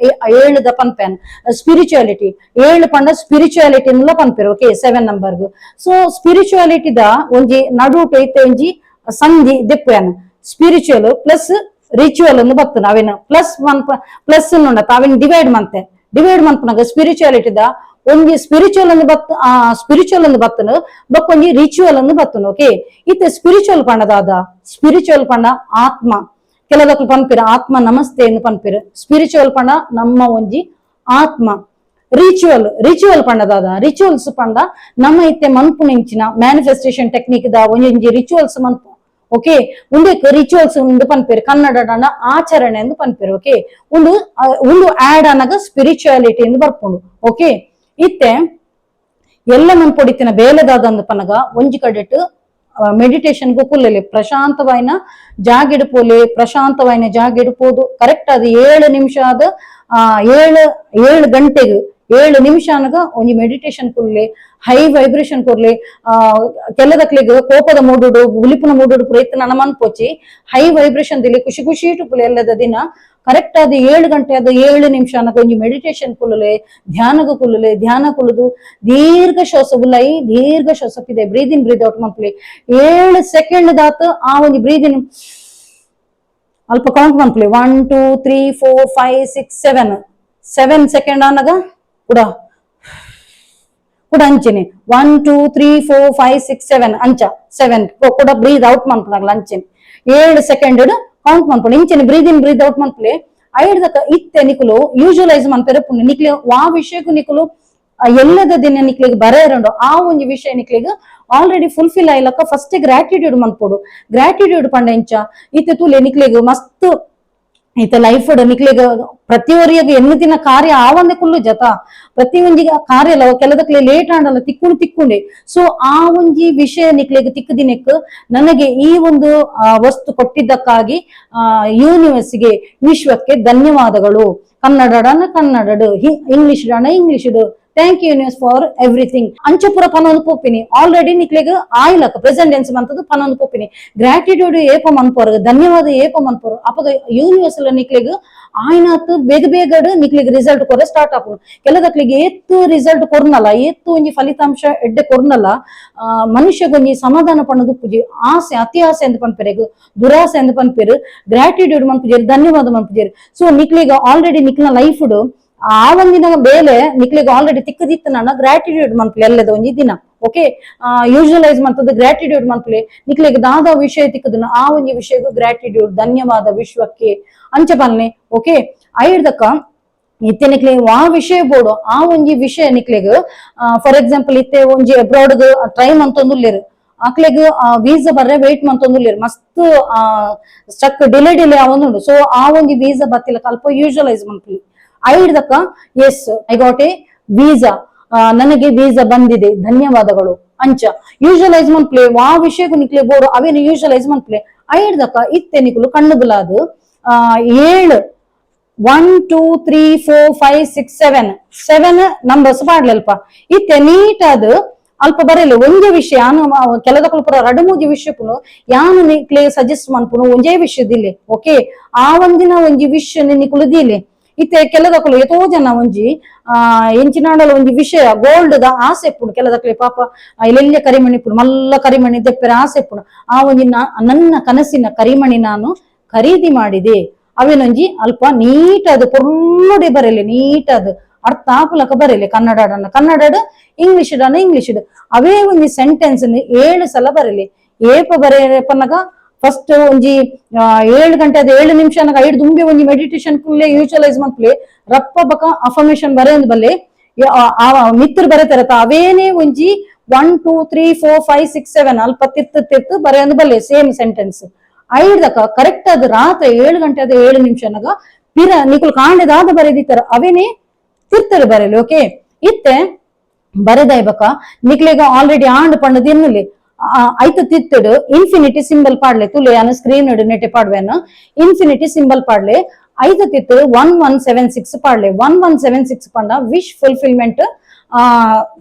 ಏಳುದ ಪನ್ಪೇನ್ ಸ್ಪಿರಿಚುಯಾಲಿಟಿ. 7 ಪಂಡ ಸ್ಪಿರಿಚುಯಾಲಿಟಿ ಪನ್ಪೆರ್, ಓಕೆ, 7 ನಂಬರ್ಗ್. ಸೊ ಸ್ಪಿರಿಚುಯಾಲಿಟಿದ ಒಂಜಿ ನಡುಟು ಇತ್ತೆ ಒಂಜಿ ಸಂಧಿ ದೆಪ್ಪುಯಾನ. Spiritual plus ritual ಅನ್ನು ಬರ್ತದೆ. ಅವೇನು ಪ್ಲಸ್ ಮನ್ಪ ಪ್ಲಸ್ ಉಂಡತ ಅವೇನು ಡಿವೈಡ್ ಮಂತೆ. ಡಿವೈಡ್ ಮನ್ಪುನಾಗ ಸ್ಪಿರಿಚುಯಾಲಿಟಿದ ಒಂಜಿ ಸ್ಪಿರಿಚುವಲ್ ಅಂದ್ ಬತ್ ಸ್ಪಿರಿಚುವಲ್ ಅಂದ್ ಬತ್ತನು, ಬೊಕ್ಕ ಒಂಜಿ ರಿಚುವಲ್ ಅಂದ್ ಬತ್ತನು. ಓಕೆ, ಇತ್ತೆ ಸ್ಪಿರಿಚುವಲ್ ಪಂಡದಾದ? ಸ್ಪಿರಿಚುವಲ್ ಪಂಡ ಆತ್ಮ. ಕೆಲದಕ್ಲು ಪನ್ಪಿರ ಆತ್ಮ ನಮಸ್ತೆ ಎಂದು ಪನ್ಪಿರ. ಸ್ಪಿರಿಚುವಲ್ ಪಂಡ ನಮ್ಮ ಒಂಜಿ ಆತ್ಮ. Ritual, ritual ಪಂಡದಾದ? ರಿಚುವಲ್ಸ್ ಪಂಡ ನಮ್ಮ ಇತ್ತೆ ಮನ್ಪುನಿಂಚಿನ ಮ್ಯಾನಿಫೆಸ್ಟೇಷನ್ ಟೆಕ್ನಿಕ್ ದ ಒಂಜೊಂಜಿ ರಿಚುವಲ್ಸ್ ಮನ್ಪು. ಓಕೆ, ಉಂದೆಕ್ ರಿಚುವಲ್ಸ್ ಉಂದು ಪನ್ಪೇರು, ಕನ್ನಡ ಆಚರಣೆ ಎಂದು ಪನ್ಪೇರು. ಓಕೆ, ಉಂದು ಉಂದು ಆಡ್ ಅನಗ ಸ್ಪಿರಿಚುಯಾಲಿಟಿ ಎಂದು ಬರ್ಪುಂಡು. ಓಕೆ, ಇತ್ತೆ ಎಲ್ಲ ಮನ್ಪೊಡಿತ್ತಿನ ಬೇಲೆದಾದ ಅಂದ್ ಪನಗ ಒಂಜಿ ಕಡೆಟ್ ಮೆಡಿಟೇಷನ್ ಕುಲ್ಲಲಿ, ಪ್ರಶಾಂತವಾಯಿನ ಜಾಗಿಡ್ ಪೋಲೆ. ಪ್ರಶಾಂತವಾಯಿನ ಜಾಗಿಡ್ ಪೋದು ಕರೆಕ್ಟ್ ಅದು 7 ನಿಮಿಷ ಆದ ಏಳು 7 ಗಂಟೆಗೆ 7 ನಿಮಿಷ ಅನಗ ಒಂಜಿ ಮೆಡಿಟೇಷನ್ ಕುಲ್ಲೆ, ಹೈ ವೈಬ್ರೇಷನ್ ಕೊರ್ಲೆ. ಕೆಲದಕ್ಲೆಗ್ ಕೋಪದ ಮೂಡುಡು, ಬುಲಿಪುನ ಮೂಡುಡು ಪ್ರಯತ್ನ ಮನ್ಪೊಚ್ಚಿ. ಹೈ ವೈಬ್ರೇಷನ್ ದಿಲಿ, ಖುಷಿ ಖುಷಿ ಇಟ್ಟುಪುಲೆ. ಎಲ್ಲದ ದಿನ ಕರೆಕ್ಟ್ ಆದ 7 ಗಂಟೆ ಆದ 7 ನಿಮಿಷ ಅನಗ ಒಂಜಿ ಮೆಡಿಟೇಷನ್ ಕುಲ್ಲಲೆ, ಧ್ಯಾನಗ ಕುಲ್ಲಲೆ. ಧ್ಯಾನ ಕುಲ್ಲುದು ದೀರ್ಘ ಶ್ವಾಸ ಬುಲೈ, ದೀರ್ಘ ಶ್ವಾಸ ಪಿದೆ, breathe in breathe out ಮನ್ಪುಲೆ. 7 second ದಾತ್ ಆ ಒಂಜಿ ಬ್ರೀದ್ ಇನ್ ಅಲ್ಪ ಕೌಂಟ್ ಮನ್ಪುಲೆ, 1 2 3 4 5 6 7. 7 ಸೆಕೆಂಡ್ ಅನಗ ಕೂಡ ಕೂಡ ಅಂಚೆನೆ 1 2 3 4 5 6 7 ಅಂಚ ಸೆವೆನ್ ಕೂಡ ಬ್ರೀದ್ ಔಟ್ ಮನ್ಪುನಾಗಲ ಅಂಚೆನೆ 7 ಸೆಕೆಂಡ್ ಕೌಂಟ್ ಮನ್ಪುಂಡು. ಇಂಚೆನೆ breathe in breathe out ಮನ್ಪುಲೆ. ಐಡ್ದಕ ಇತ್ತೆ ನಿಕುಲು ಯೂಶುವಲೈಸ್ ಮನ್ಪೆರೆ ಪುಂಡು. ನಿಕ್ಲೆ ವಾ ವಿಷಯಕ್ಕೂ ನಿಕುಲು ಎಲ್ಲದ ದಿನ ನಿಕ್ಲೆಗ್ ಬರೆಯರಂಡು, ಆ ಒಂಜಿ ವಿಷಯ ನಿಕ್ಲೆಗ್ ಆಲ್ರೆಡಿ ಫುಲ್ಫಿಲ್ ಆಯ್ಲಕ್ಕ ಫಸ್ಟ್ ಗ್ರಾಟಿಟ್ಯೂಡ್ ಮನ್ಪೊಡು. ಗ್ರಾಟಿಟ್ಯೂಡ್ ಪಂಡ ಎಂಚ? ಇತ್ತೆ ತೂಲೆ, ನಿಕ್ಲೆಗ್ ಮಸ್ತ್ ಇತ್ತೆ ಲೈಫ್ ನಿಕ್ಲೆಗ್ ಪ್ರತಿಯೊರಿಯಗ್ ಎನ್ನು ದಿನ ಕಾರ್ಯ ಆವಂದೆ ಕುಲ್ಲು ಜತ. ಪ್ರತಿ ಒಂಜಿ ಕಾರ್ಯ ಕೆಲದಕ್ಲೆ ಲೇಟ್ ಆಂಡಲ ತಿಕ್ಕುಂಡು ತಿಕ್ಕುಂಡೆ. ಸೊ ಆ ಒಂಜಿ ವಿಷಯ ನಿಕ್ಲೆಗ್ ತಿಕ್ಕದಿನೆಕ್ ನನಗೆ ಈ ಒಂದು ವಸ್ತು ಕೊಟ್ಟಿದ್ದಕ್ಕಾಗಿ ಯೂನಿವರ್ಸ್ಗೆ, ವಿಶ್ವಕ್ಕೆ ಧನ್ಯವಾದಗಳು. ಕನ್ನಡನ ಕನ್ನಡಡು, ಇಂಗ್ಲಿಷ್ ಡಾನ English, "Thank you universe for everything" ಅಂಚಪುರ ಪನೊಂದು ಪೋಪಿನಿ. ಆಲ್ರೆಡಿ ನಿಕ್ಲೆಗ್ ಆಯ್ಲಕ ಪ್ರೆಸೆಂಟ್ ಟೆನ್ಸ್ ಮಂತದ್ದು ಪನೊಂದು ಪೋಪಿನಿ. ಗ್ರಾಟಿಟ್ಯೂಡ್ ಏಪ ಮನ್ಪೋರು, ಧನ್ಯವಾದ ಏಪ ಮನ್ಪೋರು, ಅಪಗ ಯೂನಿವರ್ಸ್ ನಿಕ್ಲೆಗ್ ಆಯ್ನಾತ್ ಬೇಗ ಬೇಗಡ್ ನಿಕ್ಲೆಗ್ ರಿಸಲ್ಟ್ ಕೊರೆ ಸ್ಟಾರ್ಟ್ ಆಪುಂಡು. ಕೆಲದಕ್ಲೆಗ್ ಏತ್ ರಿಸಲ್ಟ್ ಕೊರ್ನಲ್ಲ, ಏತ್ ಒಂಜಿ ಫಲಿತಾಂಶ ಎಡ್ಡೆ ಕೊರ್ನಲ್ಲ, ಮನುಷ್ಯಗೊಂಜಿ ಸಮಾಧಾನ ಪಣ್ಣದು ಪೂಜಿ. ಆಸೆ, ಅತಿ ಆಸೆ ಅಂತ ಪನ್ಪೆರೆಗ್ ದುರಾಸೆ ಅಂತ ಪನ್ಪೆರು. ಗ್ರಾಟಿಟ್ಯೂಡ್ ಮನ್ಪುಜೇರು, ಧನ್ಯವಾದ ಮನ್ಪುಜೇರು. ಸೊ ನಿಕ್ಲೆಗ್ ಆಲ್ರೆಡಿ ನಿಕ್ನ ಲೈಫ್ ಆ ಒಂದಿನ ಬೇಲೆ ನಿಕ್ಲೆಗ್ ಆಲ್ರೆಡಿ ತಿಕ್ಕದಿತ್ತು ನನ್ನ ಗ್ರಾಟಿಟ್ಯೂಡ್ ಮನ್ಪುಲೆ ಎಲ್ಲದ ಒಂಜಿ ದಿನ. ಓಕೆ, ಯೂಶುವಲೈಸ್ ಮಂತದ್ದು ಗ್ರಾಟಿಟ್ಯೂಡ್ ಮನ್ಪುಲೆ. ನಿಕ್ಲೆಗ್ ದಾದ ವಿಷಯ ತಿಕ್ಕದನ ಆ ಒಂಜಿ ವಿಷಯಗೂ ಗ್ರಾಟಿಟ್ಯೂಡ್, ಧನ್ಯವಾದ ವಿಶ್ವಕ್ಕೆ ಅಂಚ ಪನ್ಲೆ. ಓಕೆ, ಐಡ್ದಕ್ಕ ಇತ್ತೆ ನಿಕ್ಲೆ ವಾ ವಿಷಯ ಬೋಡು, ಆ ಒಂಜಿ ವಿಷಯ ನಿಕ್ಲೆಗ್, ಫಾರ್ ಎಕ್ಸಾಂಪಲ್, ಇತ್ತೆ ಒಂಜಿ ಅಬ್ರಾಡ್ ಟ್ರೈ ಮಂತೊಂದುಲ್ಲೆರ್. ಅಕ್ಲೆಗ್ ವೀಸಾ ಬರ್ರೆ ವೇಟ್ ಮಂತೊಂದುಲ್ಲೆರ್. ಮಸ್ತ್ stuck, delay delay ಆವೊಂದುಂಡು. ಸೊ ಆ ಒಂಜಿ ವೀಸಾ ಬತ್ತಿಲ್ಲ ಅಲ್ಪ ಯೂಶುವಲೈಸ್ ಮನ್ಪುಲಿ. ಐಡ್ದಕ್ಕ "Yes, I got a visa", ನನಗೆ ವೀಸಾ ಬಂದಿದೆ, ಧನ್ಯವಾದಗಳು ಅಂಚ ಯೂಶುವಲೈಸ್ ಮನ್ಪ್ಲೆ. ವಾ ವಿಷಯಕ್ಕೂ ನಿಕ್ಲೆ ಬೋಡು ಅವೇನು ಯೂಶುವಲೈಸ್ ಮನ್ಪ್ಲೆ. ಐಡ್ದಕ್ಕ ಇತ್ತೆ ನಿಕುಲು ಕಣ್ಣು ಬುಲಾದು ಏಳು 1 2 3 4 5 6 7 7 numbers ಪಾಡ್ಲೆಲ್ಪ. ಇತ್ತೆ ನೀಟ್ ಅದು ಅಲ್ಪ ಬರೆಲೆ ಒಂಜೇ ವಿಷಯ. ಯಾನು ಕೆಲದಕುಲು ಪೂರ ರಡು ಮೂಜಿ ವಿಷಯಕ್ಕುನು. ಯಾನು ನಿಕ್ಲೆ ಸಜೆಸ್ಟ್ ಮನ್ಪುನು ಒಂಜೇ ವಿಷಯದಿಲ್ಲೆ. ಓಕೆ, ಆ ಒಂದಿನ ಒಂಜಿ ವಿಷಯ ನಿಕುಲು ದೀಲೆ. ಇತ್ತೆ ಕೆಲದಕುಲು ಎತೋ ಜನ ಒಂಜಿ ಎಂಚಿನಾಂಡಲ ಒಂಜಿ ವಿಷಯ ಗೋಲ್ಡ್ ದ ಆಸೆ ಇಪ್ಪುಂಡು ಕೆಲದಕ್ಲೆ. ಪಾಪ ಎಲ್ಲೆಲ್ಲ ಕರಿಮಣಿ ಇಪ್ಪುಂಡು, ಮಲ್ಲ ಕರಿಮಣಿ ದೆಪ್ಪೆರೆ ಆಸೆ ಇಪ್ಪುಂಡು. ಆ ಒಂಜಿ ನನ್ನ ಕನಸಿನ ಕರಿಮಣಿ ನಾನು ಖರೀದಿ ಮಾಡಿದೆ. ಅವೇನೊಂಜಿ ಅಲ್ಪ ನೀಟ್ ಅದು ಪೊರ್ಲುಡೆ ಬರೆಲೆ. ನೀಟ್ ಅದು ಅರ್ಥ ಆಪುಲಕ ಬರೆಲೆ. ಕನ್ನಡನ ಕನ್ನಡಡ್, ಇಂಗ್ಲಿಷ್ ಡನ ಇಂಗ್ಲಿಷ್. ಅವೇ ಒಂಜಿ ಸೆಂಟೆನ್ಸ್ 7 ಸಲ ಬರೆಲೆ. ಏಪ ಬರೆ ಪನ್ನಗ ಫಸ್ಟ್ ಒಂಜಿ 7 ಗಂಟೆ ಅದು 7 ನಿಮಿಷ ಅನಗ ಐದು ದುಂಬೆ ಒಂಜಿ ಮೆಡಿಟೇಷನ್ ಕುಲ್ಲೆ, ಯೂಶುವಲೈಸ್ ಮನ್ಪುಲೆ. ರಪ್ಪ ಬಕ ಅಫರ್ಮೇಷನ್ ಬರೆಯೊಂದು ಬಲ್ಲೆ. ಆ ಮಿತ್ರ ಬರೆತಾರತ ಅವೇನೇ ಒಂಜಿ 1 2 3 4 5 6 7 ಅಲ್ಪ ತಿರ್ತು ತಿರ್ತು ಬರೆಯೊಂದು ಬಲ್ಲೆ ಸೇಮ್ ಸೆಂಟೆನ್ಸ್. ಐಡ್ದಕ ಕರೆಕ್ಟ್ ಅದು ರಾತ್ರಿ 7 ಗಂಟೆ ಅದು 7 ನಿಮಿಷ ಅನಗ ಪಿರ ನಿಕುಲು ಕಾಂಡೆದಾದ ಬರೆದಿತ್ತರ ಅವೇನೇ ತಿರ್ತಾರೆ ಬರೆಯಲಿ. ಓಕೆ, ಇತ್ತೆ ಬರೆದಾಯ್ಬಕ ನಿಕ್ಲೆಗ ಆಲ್ರೆಡಿ ಆಂಡ್ ಪಂಡದ ಎನ್ನುಲಿ. ಐತ ತಿತ್ತಡು ಇನ್ಫಿನಿಟಿ ಸಿಂಬಲ್ ಪಾಡ್ಲೆ. ತುಲೆ ಯಾನು ಸ್ಕ್ರೀನ್ ನೆಟೆ ಪಾಡ್ವೇನ. ಇನ್ಫಿನಿಟಿ ಸಿಂಬಲ್ ಪಾಡ್ಲೆ. ಐತ ತಿತ್ತು 1176 ಪಾಡ್ಲೆ. 1176 ಪಂಡ wish fulfilment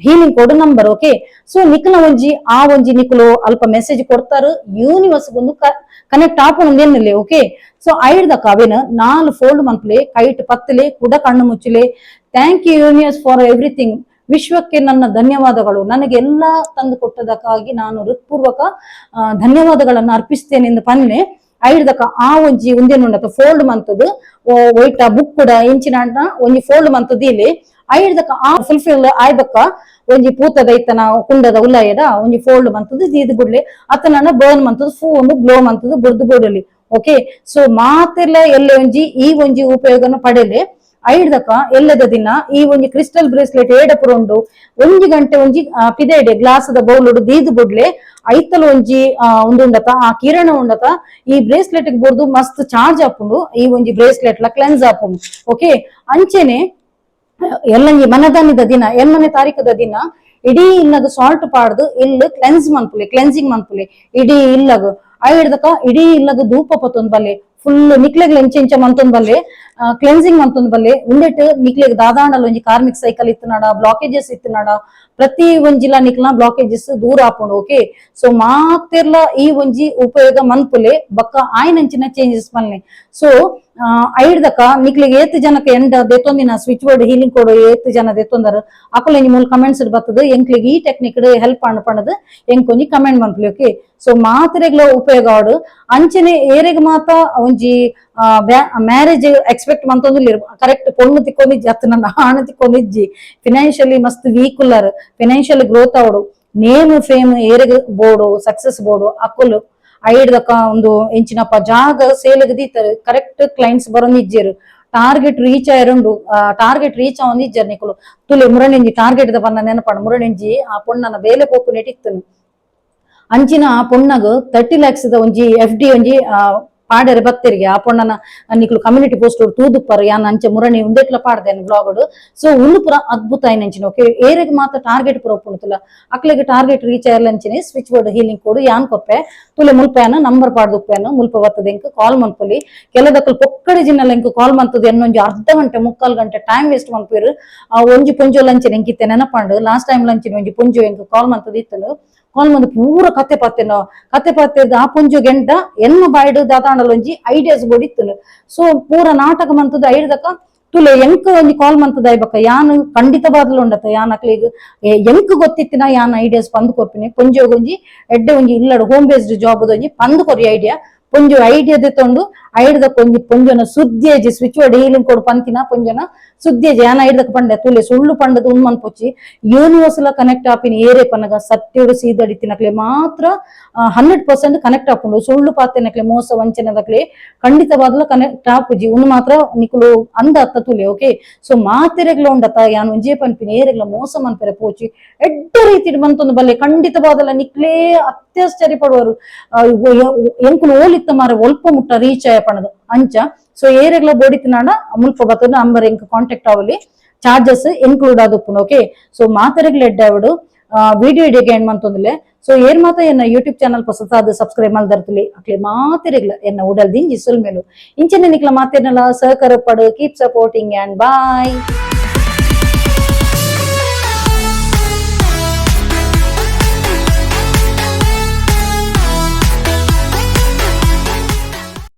healing code number. Okay, so ನಿಕ್ಲ ಒಂಜಿ ಆ ಒಂಜಿ ನಿಕುಲು ಅಲ್ಪ ಮೆಸೇಜ್ ಕೊಡ್ತಾರ, ಯೂನಿವರ್ಸ್ ಒಂದು ಕನೆಕ್ಟ್ ಆಪುನ ಎನ್ನುಲೆ. ಓಕೆ, ಸೊ ಐಡ್ದಕ ಅವೇನ ನಾಲ್ ಫೋಲ್ಡ್ ಮನ್ಪ್ಲೆ, ಕೈಟ್ ಪತ್ತಲೆ, ಕುಡ ಕಣ್ಣು ಮುಚ್ಚಲೆ. "Thank you universe for everything." ವಿಶ್ವಕ್ಕೆ ನನ್ನ ಧನ್ಯವಾದಗಳು. ನನಗೆ ಎಲ್ಲ ತಂದು ಕೊಟ್ಟದಕ್ಕಾಗಿ ನಾನು ಹೃತ್ಪೂರ್ವಕ ಧನ್ಯವಾದಗಳನ್ನು ಅರ್ಪಿಸ್ತೇನೆ ಎಂದು ಪನ್ನೆ. ಐಡ್ದಕ ಆ ಒಂಜಿ ಉಂದೇನುಂಡತ ಫೋಲ್ಡ್ ಮಂತದ್ದು ವೈಟ್ ಬುಕ್ ಕೂಡ ಇಂಚಿನ ಒಂಜಿ ಫೋಲ್ಡ್ ಮಂತದ್ದು ಇಲ್ಲಿ. ಐಡ್ದಕ್ಕ ಆ ಫುಲ್ಫಿಲ್ ಆಯ್ಬಕ್ಕ ಒಂಜಿ ಪೂತದ ಇತ್ತನ ಕುಂಡದ ಉಲ್ಲಯಡ ಒಂಜಿ ಫೋಲ್ಡ್ ಮಂತದ್ದು ದೀದ್ ಬುಡ್ಲೆ ಅತನನ ಬರ್ನ್ ಮಂತದ್ದು ಫೂ ಒಂದು ಗ್ಲೋ ಮಂತದ್ದು ಬುಡ್ದು ಬುಡಲಿ. ಓಕೆ, ಸೊ ಮಾತೆಲ್ಲ ಎಲ್ಲೆ ಒಂಜಿ ಈ ಒಂಜಿ ಉಪಯೋಗನ ಪಡೆಲೆ. ಐಡ್ದಕ್ಕ ಎಲ್ಲದ ದಿನ ಈ ಒಂಜಿ ಕ್ರಿಸ್ಟಲ್ ಬ್ರೇಸ್ಲೆಟ್ ಏಡಪುರ ಉಂಡು ಒಂಜಿ ಗಂಟೆ ಒಂಜಿ ಪಿದೆಡೆ ಗ್ಲಾಸ್ದ ಬೌಲುಡು ದೀದ್ ಬುಡ್ಲೆ. ಐತಲ್ ಒಂಜಿ ಉಂದು ಉಂಡತ ಆ ಕಿರಣ ಉಂಡತ ಈ ಬ್ರೇಸ್ಲೆಟ್ ಬೋರ್ದು ಮಸ್ತ್ ಚಾರ್ಜ್ ಆಪುಂಡು. ಈ ಒಂಜಿ ಬ್ರೇಸ್ಲೆಟ್ ಲ ಕ್ಲೆನ್ಸ್ ಆಪುಂಡು. ಓಕೆ, ಅಂಚೆನೆ ಎಲ್ಲಂಜಿ ಮನದಾನಿದ ದಿನ 8ನೇ ತಾರೀಕದ ದಿನ ಇಡೀ ಇಲ್ಲಗ ಸಾಲ್ಟ್ ಪಾಡ್ದು ಇಲ್ಲು ಕ್ಲೆನ್ಸ್ ಮನ್ಪುಲೆ, ಕ್ಲೆನ್ಸಿಂಗ್ ಮನ್ಪುಲೆ ಇಡೀ ಇಲ್ಲಗ. ಐಡ್ದಕ ಇಡೀ ಇಲ್ಲಗ ಧೂಪ ಪತ್ತೊಂದ್ ಬಲ್ಲೆ, ಫುಲ್ ನಿಕ್ಲೆಗ್ಲ ಎಂಚ ಎಂಚ ಮಂತೊಂದ್ ಬಲ್ಲೆ, ಕ್ಲೆನ್ಸಿಂಗ್ ಮಂತೊಂದ್ ಬಲ್ಲೆ. ಉಂದೆಟ್ ನಿಕ್ಲೆಗ್ ದಾದಾಂಡಲ ಒಂಜಿ ಕಾರ್ಮಿಕ್ ಸೈಕಲ್ ಇತ್ತುನಾಡ, ಬ್ಲಾಕೇಜಸ್ ಇತ್ತುನಾಡ, ಪ್ರತಿ ಒಂಜಿಲ ನಿಕ್ಲ ಬ್ಲಾಕೇಜಸ್ ದೂರ ಆಪುಂಡು. ಓಕೆ, ಸೊ ಮಾತೆರ್ಲ ಈ ಒಂಜಿ ಉಪಯೋಗ ಮನ್ಪುಲೆ, ಬಕ್ಕ ಆಯ್ನಂಚಿನ ಚೇಂಜಸ್ ಮಲ್ನೆ. ಸೊ ಐಡ್ದಕ ನಿಕ್ಲೆಗ್ ಏತ್ ಜನಕ್ಕೆ ಎಂಡ ದೆತ್ತೊಂದಿನ switch board healing code ಏತ್ ಜನ ದೆತ್ತೊಂದರ್ ಅಕುಲು ಒಂಜಿ ಮೂಲ ಕಮೆಂಟ್ಸ್ ಬರ್ತದ, ಎಂಕ್ಲೆಗ್ ಈ ಟೆಕ್ನಿಕ್ ಹೆಲ್ಪ್ ಆಂಡ್ ಪಂಡದು ಎಂಕ್ ಒಂಜಿ ಕಮೆಂಟ್ ಮನ್ಪುಲೆ. ಓಕೆ, ಸೊ ಮಾತ್ರೆಗ್ಲ ಉಪಯೋಗ ಆಡು. ಅಂಚನೆ ಏರೆಗ್ ಮಾತ ಒಂಜಿ ಮ್ಯಾರೇಜ್ ಎಕ್ಸ್ಪೆಕ್ಟ್ ಮಂತೊಂದು ಕರೆಕ್ಟ್ ಪೊಣ್ಣು ತಿಕ್ಕೊಂದಿಜ್ಜಿ ಅತ್ತ ನನ್ನ ಆಣು ತಿಕ್ಕೊಂದಿಜ್ಜಿ, ಫಿನಾನ್ಷಿಯಲಿ ಮಸ್ತ್ ವೀಕ್ ಉಲ್ಲಾರ್, ಫಿನಾನ್ಷಿಯಲಿ ಗ್ರೋತ್ ಆವಡು, ನೇಮ್ ಫೇಮ್ ಏರೆಗ್ ಬೋಡು, ಸಕ್ಸಸ್ ಬೋಡು, ಅಕುಲು ಐಡ್ದಕ್ಕ ಒಂದು ಎಂಚಿನಪ್ಪ ಜಾಗ ಸೇಲ್ಗ್ ದೀತಾರೆ, ಕರೆಕ್ಟ್ ಕ್ಲೈಂಟ್ಸ್ ಬರೊಂದಿಜ್ಜೆರು, ಟಾರ್ಗೆಟ್ ರೀಚ್ ಆಯರುಂಡು, ಟಾರ್ಗೆಟ್ ರೀಚ್ ಆವೊಂದಿಜ್ಜೆರ್ ನಿಕುಲು ತುಲೆ. ಮುರಣಿಂಜಿ ಟಾರ್ಗೆಟ್ ದ ಪನ್ನ ನೆನಪಾಂಡ್. ಮುರಣಿಂಜಿ ಆ ಪೊಣ್ಣನ ಬೇಲೆ ಪೋಪು ನೆಟಿತ್ತನು. ಅಂಚಿನ ಆ ಪೊಣ್ಣಗ್ 30 ಲ್ಯಾಕ್ಸ್ ದ ಒಂಜಿ ಎಫ್ ಡಿ ಒಂಜಿ ಪಾಡೆರೆ ಬತ್ತೆರಿಗೆ. ಆ ಪೊಣ್ಣನ ನಿಕ್ಲು ಕಮ್ಯುನಿಟಿ ಪೋಸ್ಟ್ ತೂದುಪ್ಪರ್. ಯಾನ್ ಅಂಚೆ ಮುರಣಿ ಉಂದೆಟ್ಲ ಪಾಡ್ದೇನೆ ಬ್ಲಾಗ್. ಸೊ ಉಂದು ಪೂರ ಅದ್ಭುತ ಆಯ್ನಂಚಿನ. ಓಕೆ, ಏರೆಗ್ ಮಾತ್ರ ಟಾರ್ಗೆಟ್ ಪೂರ ಉಪ್ಪುಂಡುತ್ತಲ್ಲ, ಅಕ್ಲೆಗ್ ಟಾರ್ಗೆಟ್ ರೀಚ್ ಆಯರ್ಲಂಚಿನ switch board healing code ಯಾನ್ ಕೊಪ್ಪೆ. ತುಲೆ ಮುಲ್ಪಯಾನ ನಂಬರ್ ಪಾಡ್ದುಪ್ಪೇನು, ಮುಲ್ಪ ಬತ್ತದ ಎಂಕ್ ಕಾಲ್ ಮನ್ಪೊಲಿ. ಕೆಲದಕ್ಕಲ್ ಪೊಕ್ಕಡೆ ಜಿನ್ನಲ ಎಂಕ್ ಕಾಲ್ ಮಂತದ ಎನ್ನೊಂಜಿ ಅರ್ಧ ಗಂಟೆ ಮುಕ್ಕಾಲ್ ಗಂಟೆ ಟೈಮ್ ವೇಸ್ಟ್ ಮನ್ಪೇರು. ಆ ಒಂಜಿ ಪೊಂಜೋ ಲಂಚಿನ ಎಂಕಿತ್ತೆ ನೆನಪಾಂಡು. ಲಾಸ್ಟ್ ಟೈಮ್ ಲಂಚಿನ ಒಂಜಿ ಪೊಂಜೋ ಎಂಕ್ ಕಾಲ್ ಮಂತದ ಇತ್ತನು. ಕಾಲ್ ಮಂದು ಪೂರ ಕತೆ ಪತ್ತೆನೋ ಕತೆ ಪತ್ತೆದ ಆ ಪೊಂಜೋ ಗೆಂಟ ಎನ್ನ ಬಾಯ್ಡು ದಾತಾಂಡಲ ಒಂಜಿ ಐಡಿಯಾಸ್ ಬೋಡಿತ್ತನು. ಸೊ ಪೂರ ನಾಟಕ ಮಂತದ. ಐಡ್ದಕ ತುಲೆ ಎಂಕ್ ಒಂಜಿ ಕಾಲ್ ಮಂತದ ಐಬಕ್ಕ ಯಾನ್ ಖಂಡಿತವಾದ್ಲು ಉಂಡತ ಯಾನ್ ಅಕ್ಲೆಗ್ ಎಂಕ್ ಗೊತ್ತಿತ್ತಿನ ಯಾನ್ ಐಡಿಯಾಸ್ ಪಂದ್ ಕೊರ್ಪಿನಿ. ಪೊಂಜೋಗ್ ಒಂಜಿ ಎಡ್ಡೆ ಒಂಜಿ ಇಲ್ಲಡ್ home based job ಒಂಜಿ ಪಂದ್ ಕೊರಿ ಐಡಿಯಾ. ಪೊಂಜು ಐಡಿಯಾ ದೆತ್ತೊಂಡು ಐಡ್ದಕ್ಕ ಒಂಜಿ ಪೊಂಜನ ಸುದ್ದಿಯಜಿ switch board healing ಕೊಡು ಪಂತಿನ ಪೊಂಜನ ಸುದ್ದಿಯಜಿ. ಯಾನ್ ಐಡ್ದಕ್ಕ ಪಂಡೆ, ತುಲೆ ಸುಳ್ಳು ಪಂಡದ ಉಂದ್ ಮನ್ಪೊಚ್ಚಿ. ಯೂನಿವರ್ಸ್ ಕನೆಕ್ಟ್ ಆಪಿನ ಏರೇ ಪನ್ನಗ ಸತ್ಯಡು ಸೀದಡಿತಿನಕ್ಲೆ ಮಾತ್ರ 100% ಕನೆಕ್ಟ್ ಆಪುಂಡು. ಸುಳ್ಳು ಪಾತೆನಕ್ಲೆ, ಮೋಸ ವಂಚನೆದಕ್ಲೆ ಖಂಡಿತವಾಗ್ಲೂ ಕನೆಕ್ಟ್ ಆಪುಜಿ. ಉಂದು ಮಾತ್ರ ನಿಕುಲು ಅಂದ ಅತ್ತ ತುಲೆ. ಓಕೆ, ಸೊ ಮಾತೆರೆಗ್ಲ ಉಂಡತ ಯಾನ್ ಒಂಜೇ ಪನ್ಪಿನಿ, ಏರೆಗ್ಲ ಮೋಸ ಮನ್ಪೆರೆ ಪೋಚಿ. ಎಡ್ಡೆ ರೀತಿಡ್ ಮಂತೊಂದು ಬಲ್ಲೆ, ಖಂಡಿತವಾದಲ ನಿಕ್ಲೇ ಅತ್ಯಾಶ್ಚರ್ಯ ಪಡುವರು, ಎಂಕುಲು ಓಲಿತ್ತ ಮಾರೆ ಒಲ್ಪ ಮುಟ್ಟ ರೀಚ್ ಆಯ ಪಣದು ಅಂಚ. ಸೊ ಏರೆಗ್ಲ ಬೋಡಿತಿನಾಡ ಮುಲ್ಪ ಬತ್ತದ ನಂಬರ್ ಎಂಕ್ ಕಾಂಟ್ಯಾಕ್ಟ್ ಆವಲಿ. ಚಾರ್ಜಸ್ ಇನ್ಕ್ಲೂಡ್ ಆದುಪ್ಪುಂಡು. ಓಕೆ, ಸೊ ಮಾತೆರೆಗ್ಲ ಎಡ್ಡೆ ಆವಡು. ವಿಡಿಯೋ ಇಡಿಗೆ ಏನ್ ಮಂತೊಂದುಲೆ. ಸೊ ಏರ್ ಮಾತ ಎನ್ನ ಯೂಟ್ಯೂಬ್ ಚಾನಲ್ ಪೊಸತಾದ್ ಸಬ್ಸ್ಕ್ರೈಬ್ ಮಲ್ದರ್ತಲಿ ಅಕ್ಲೆ ಮಾತೆರೆಗ್ಲ ಎನ್ನ ಉಡಲ್ ದಿಂಜಿ ಸೊಲ್ಮೆಲು. ಇಂಚನೆ ನಿಕ್ಲ ಮಾತೆರ್ನಲ ಸಹಕಾರ ಪಡು. Keep supporting and bye.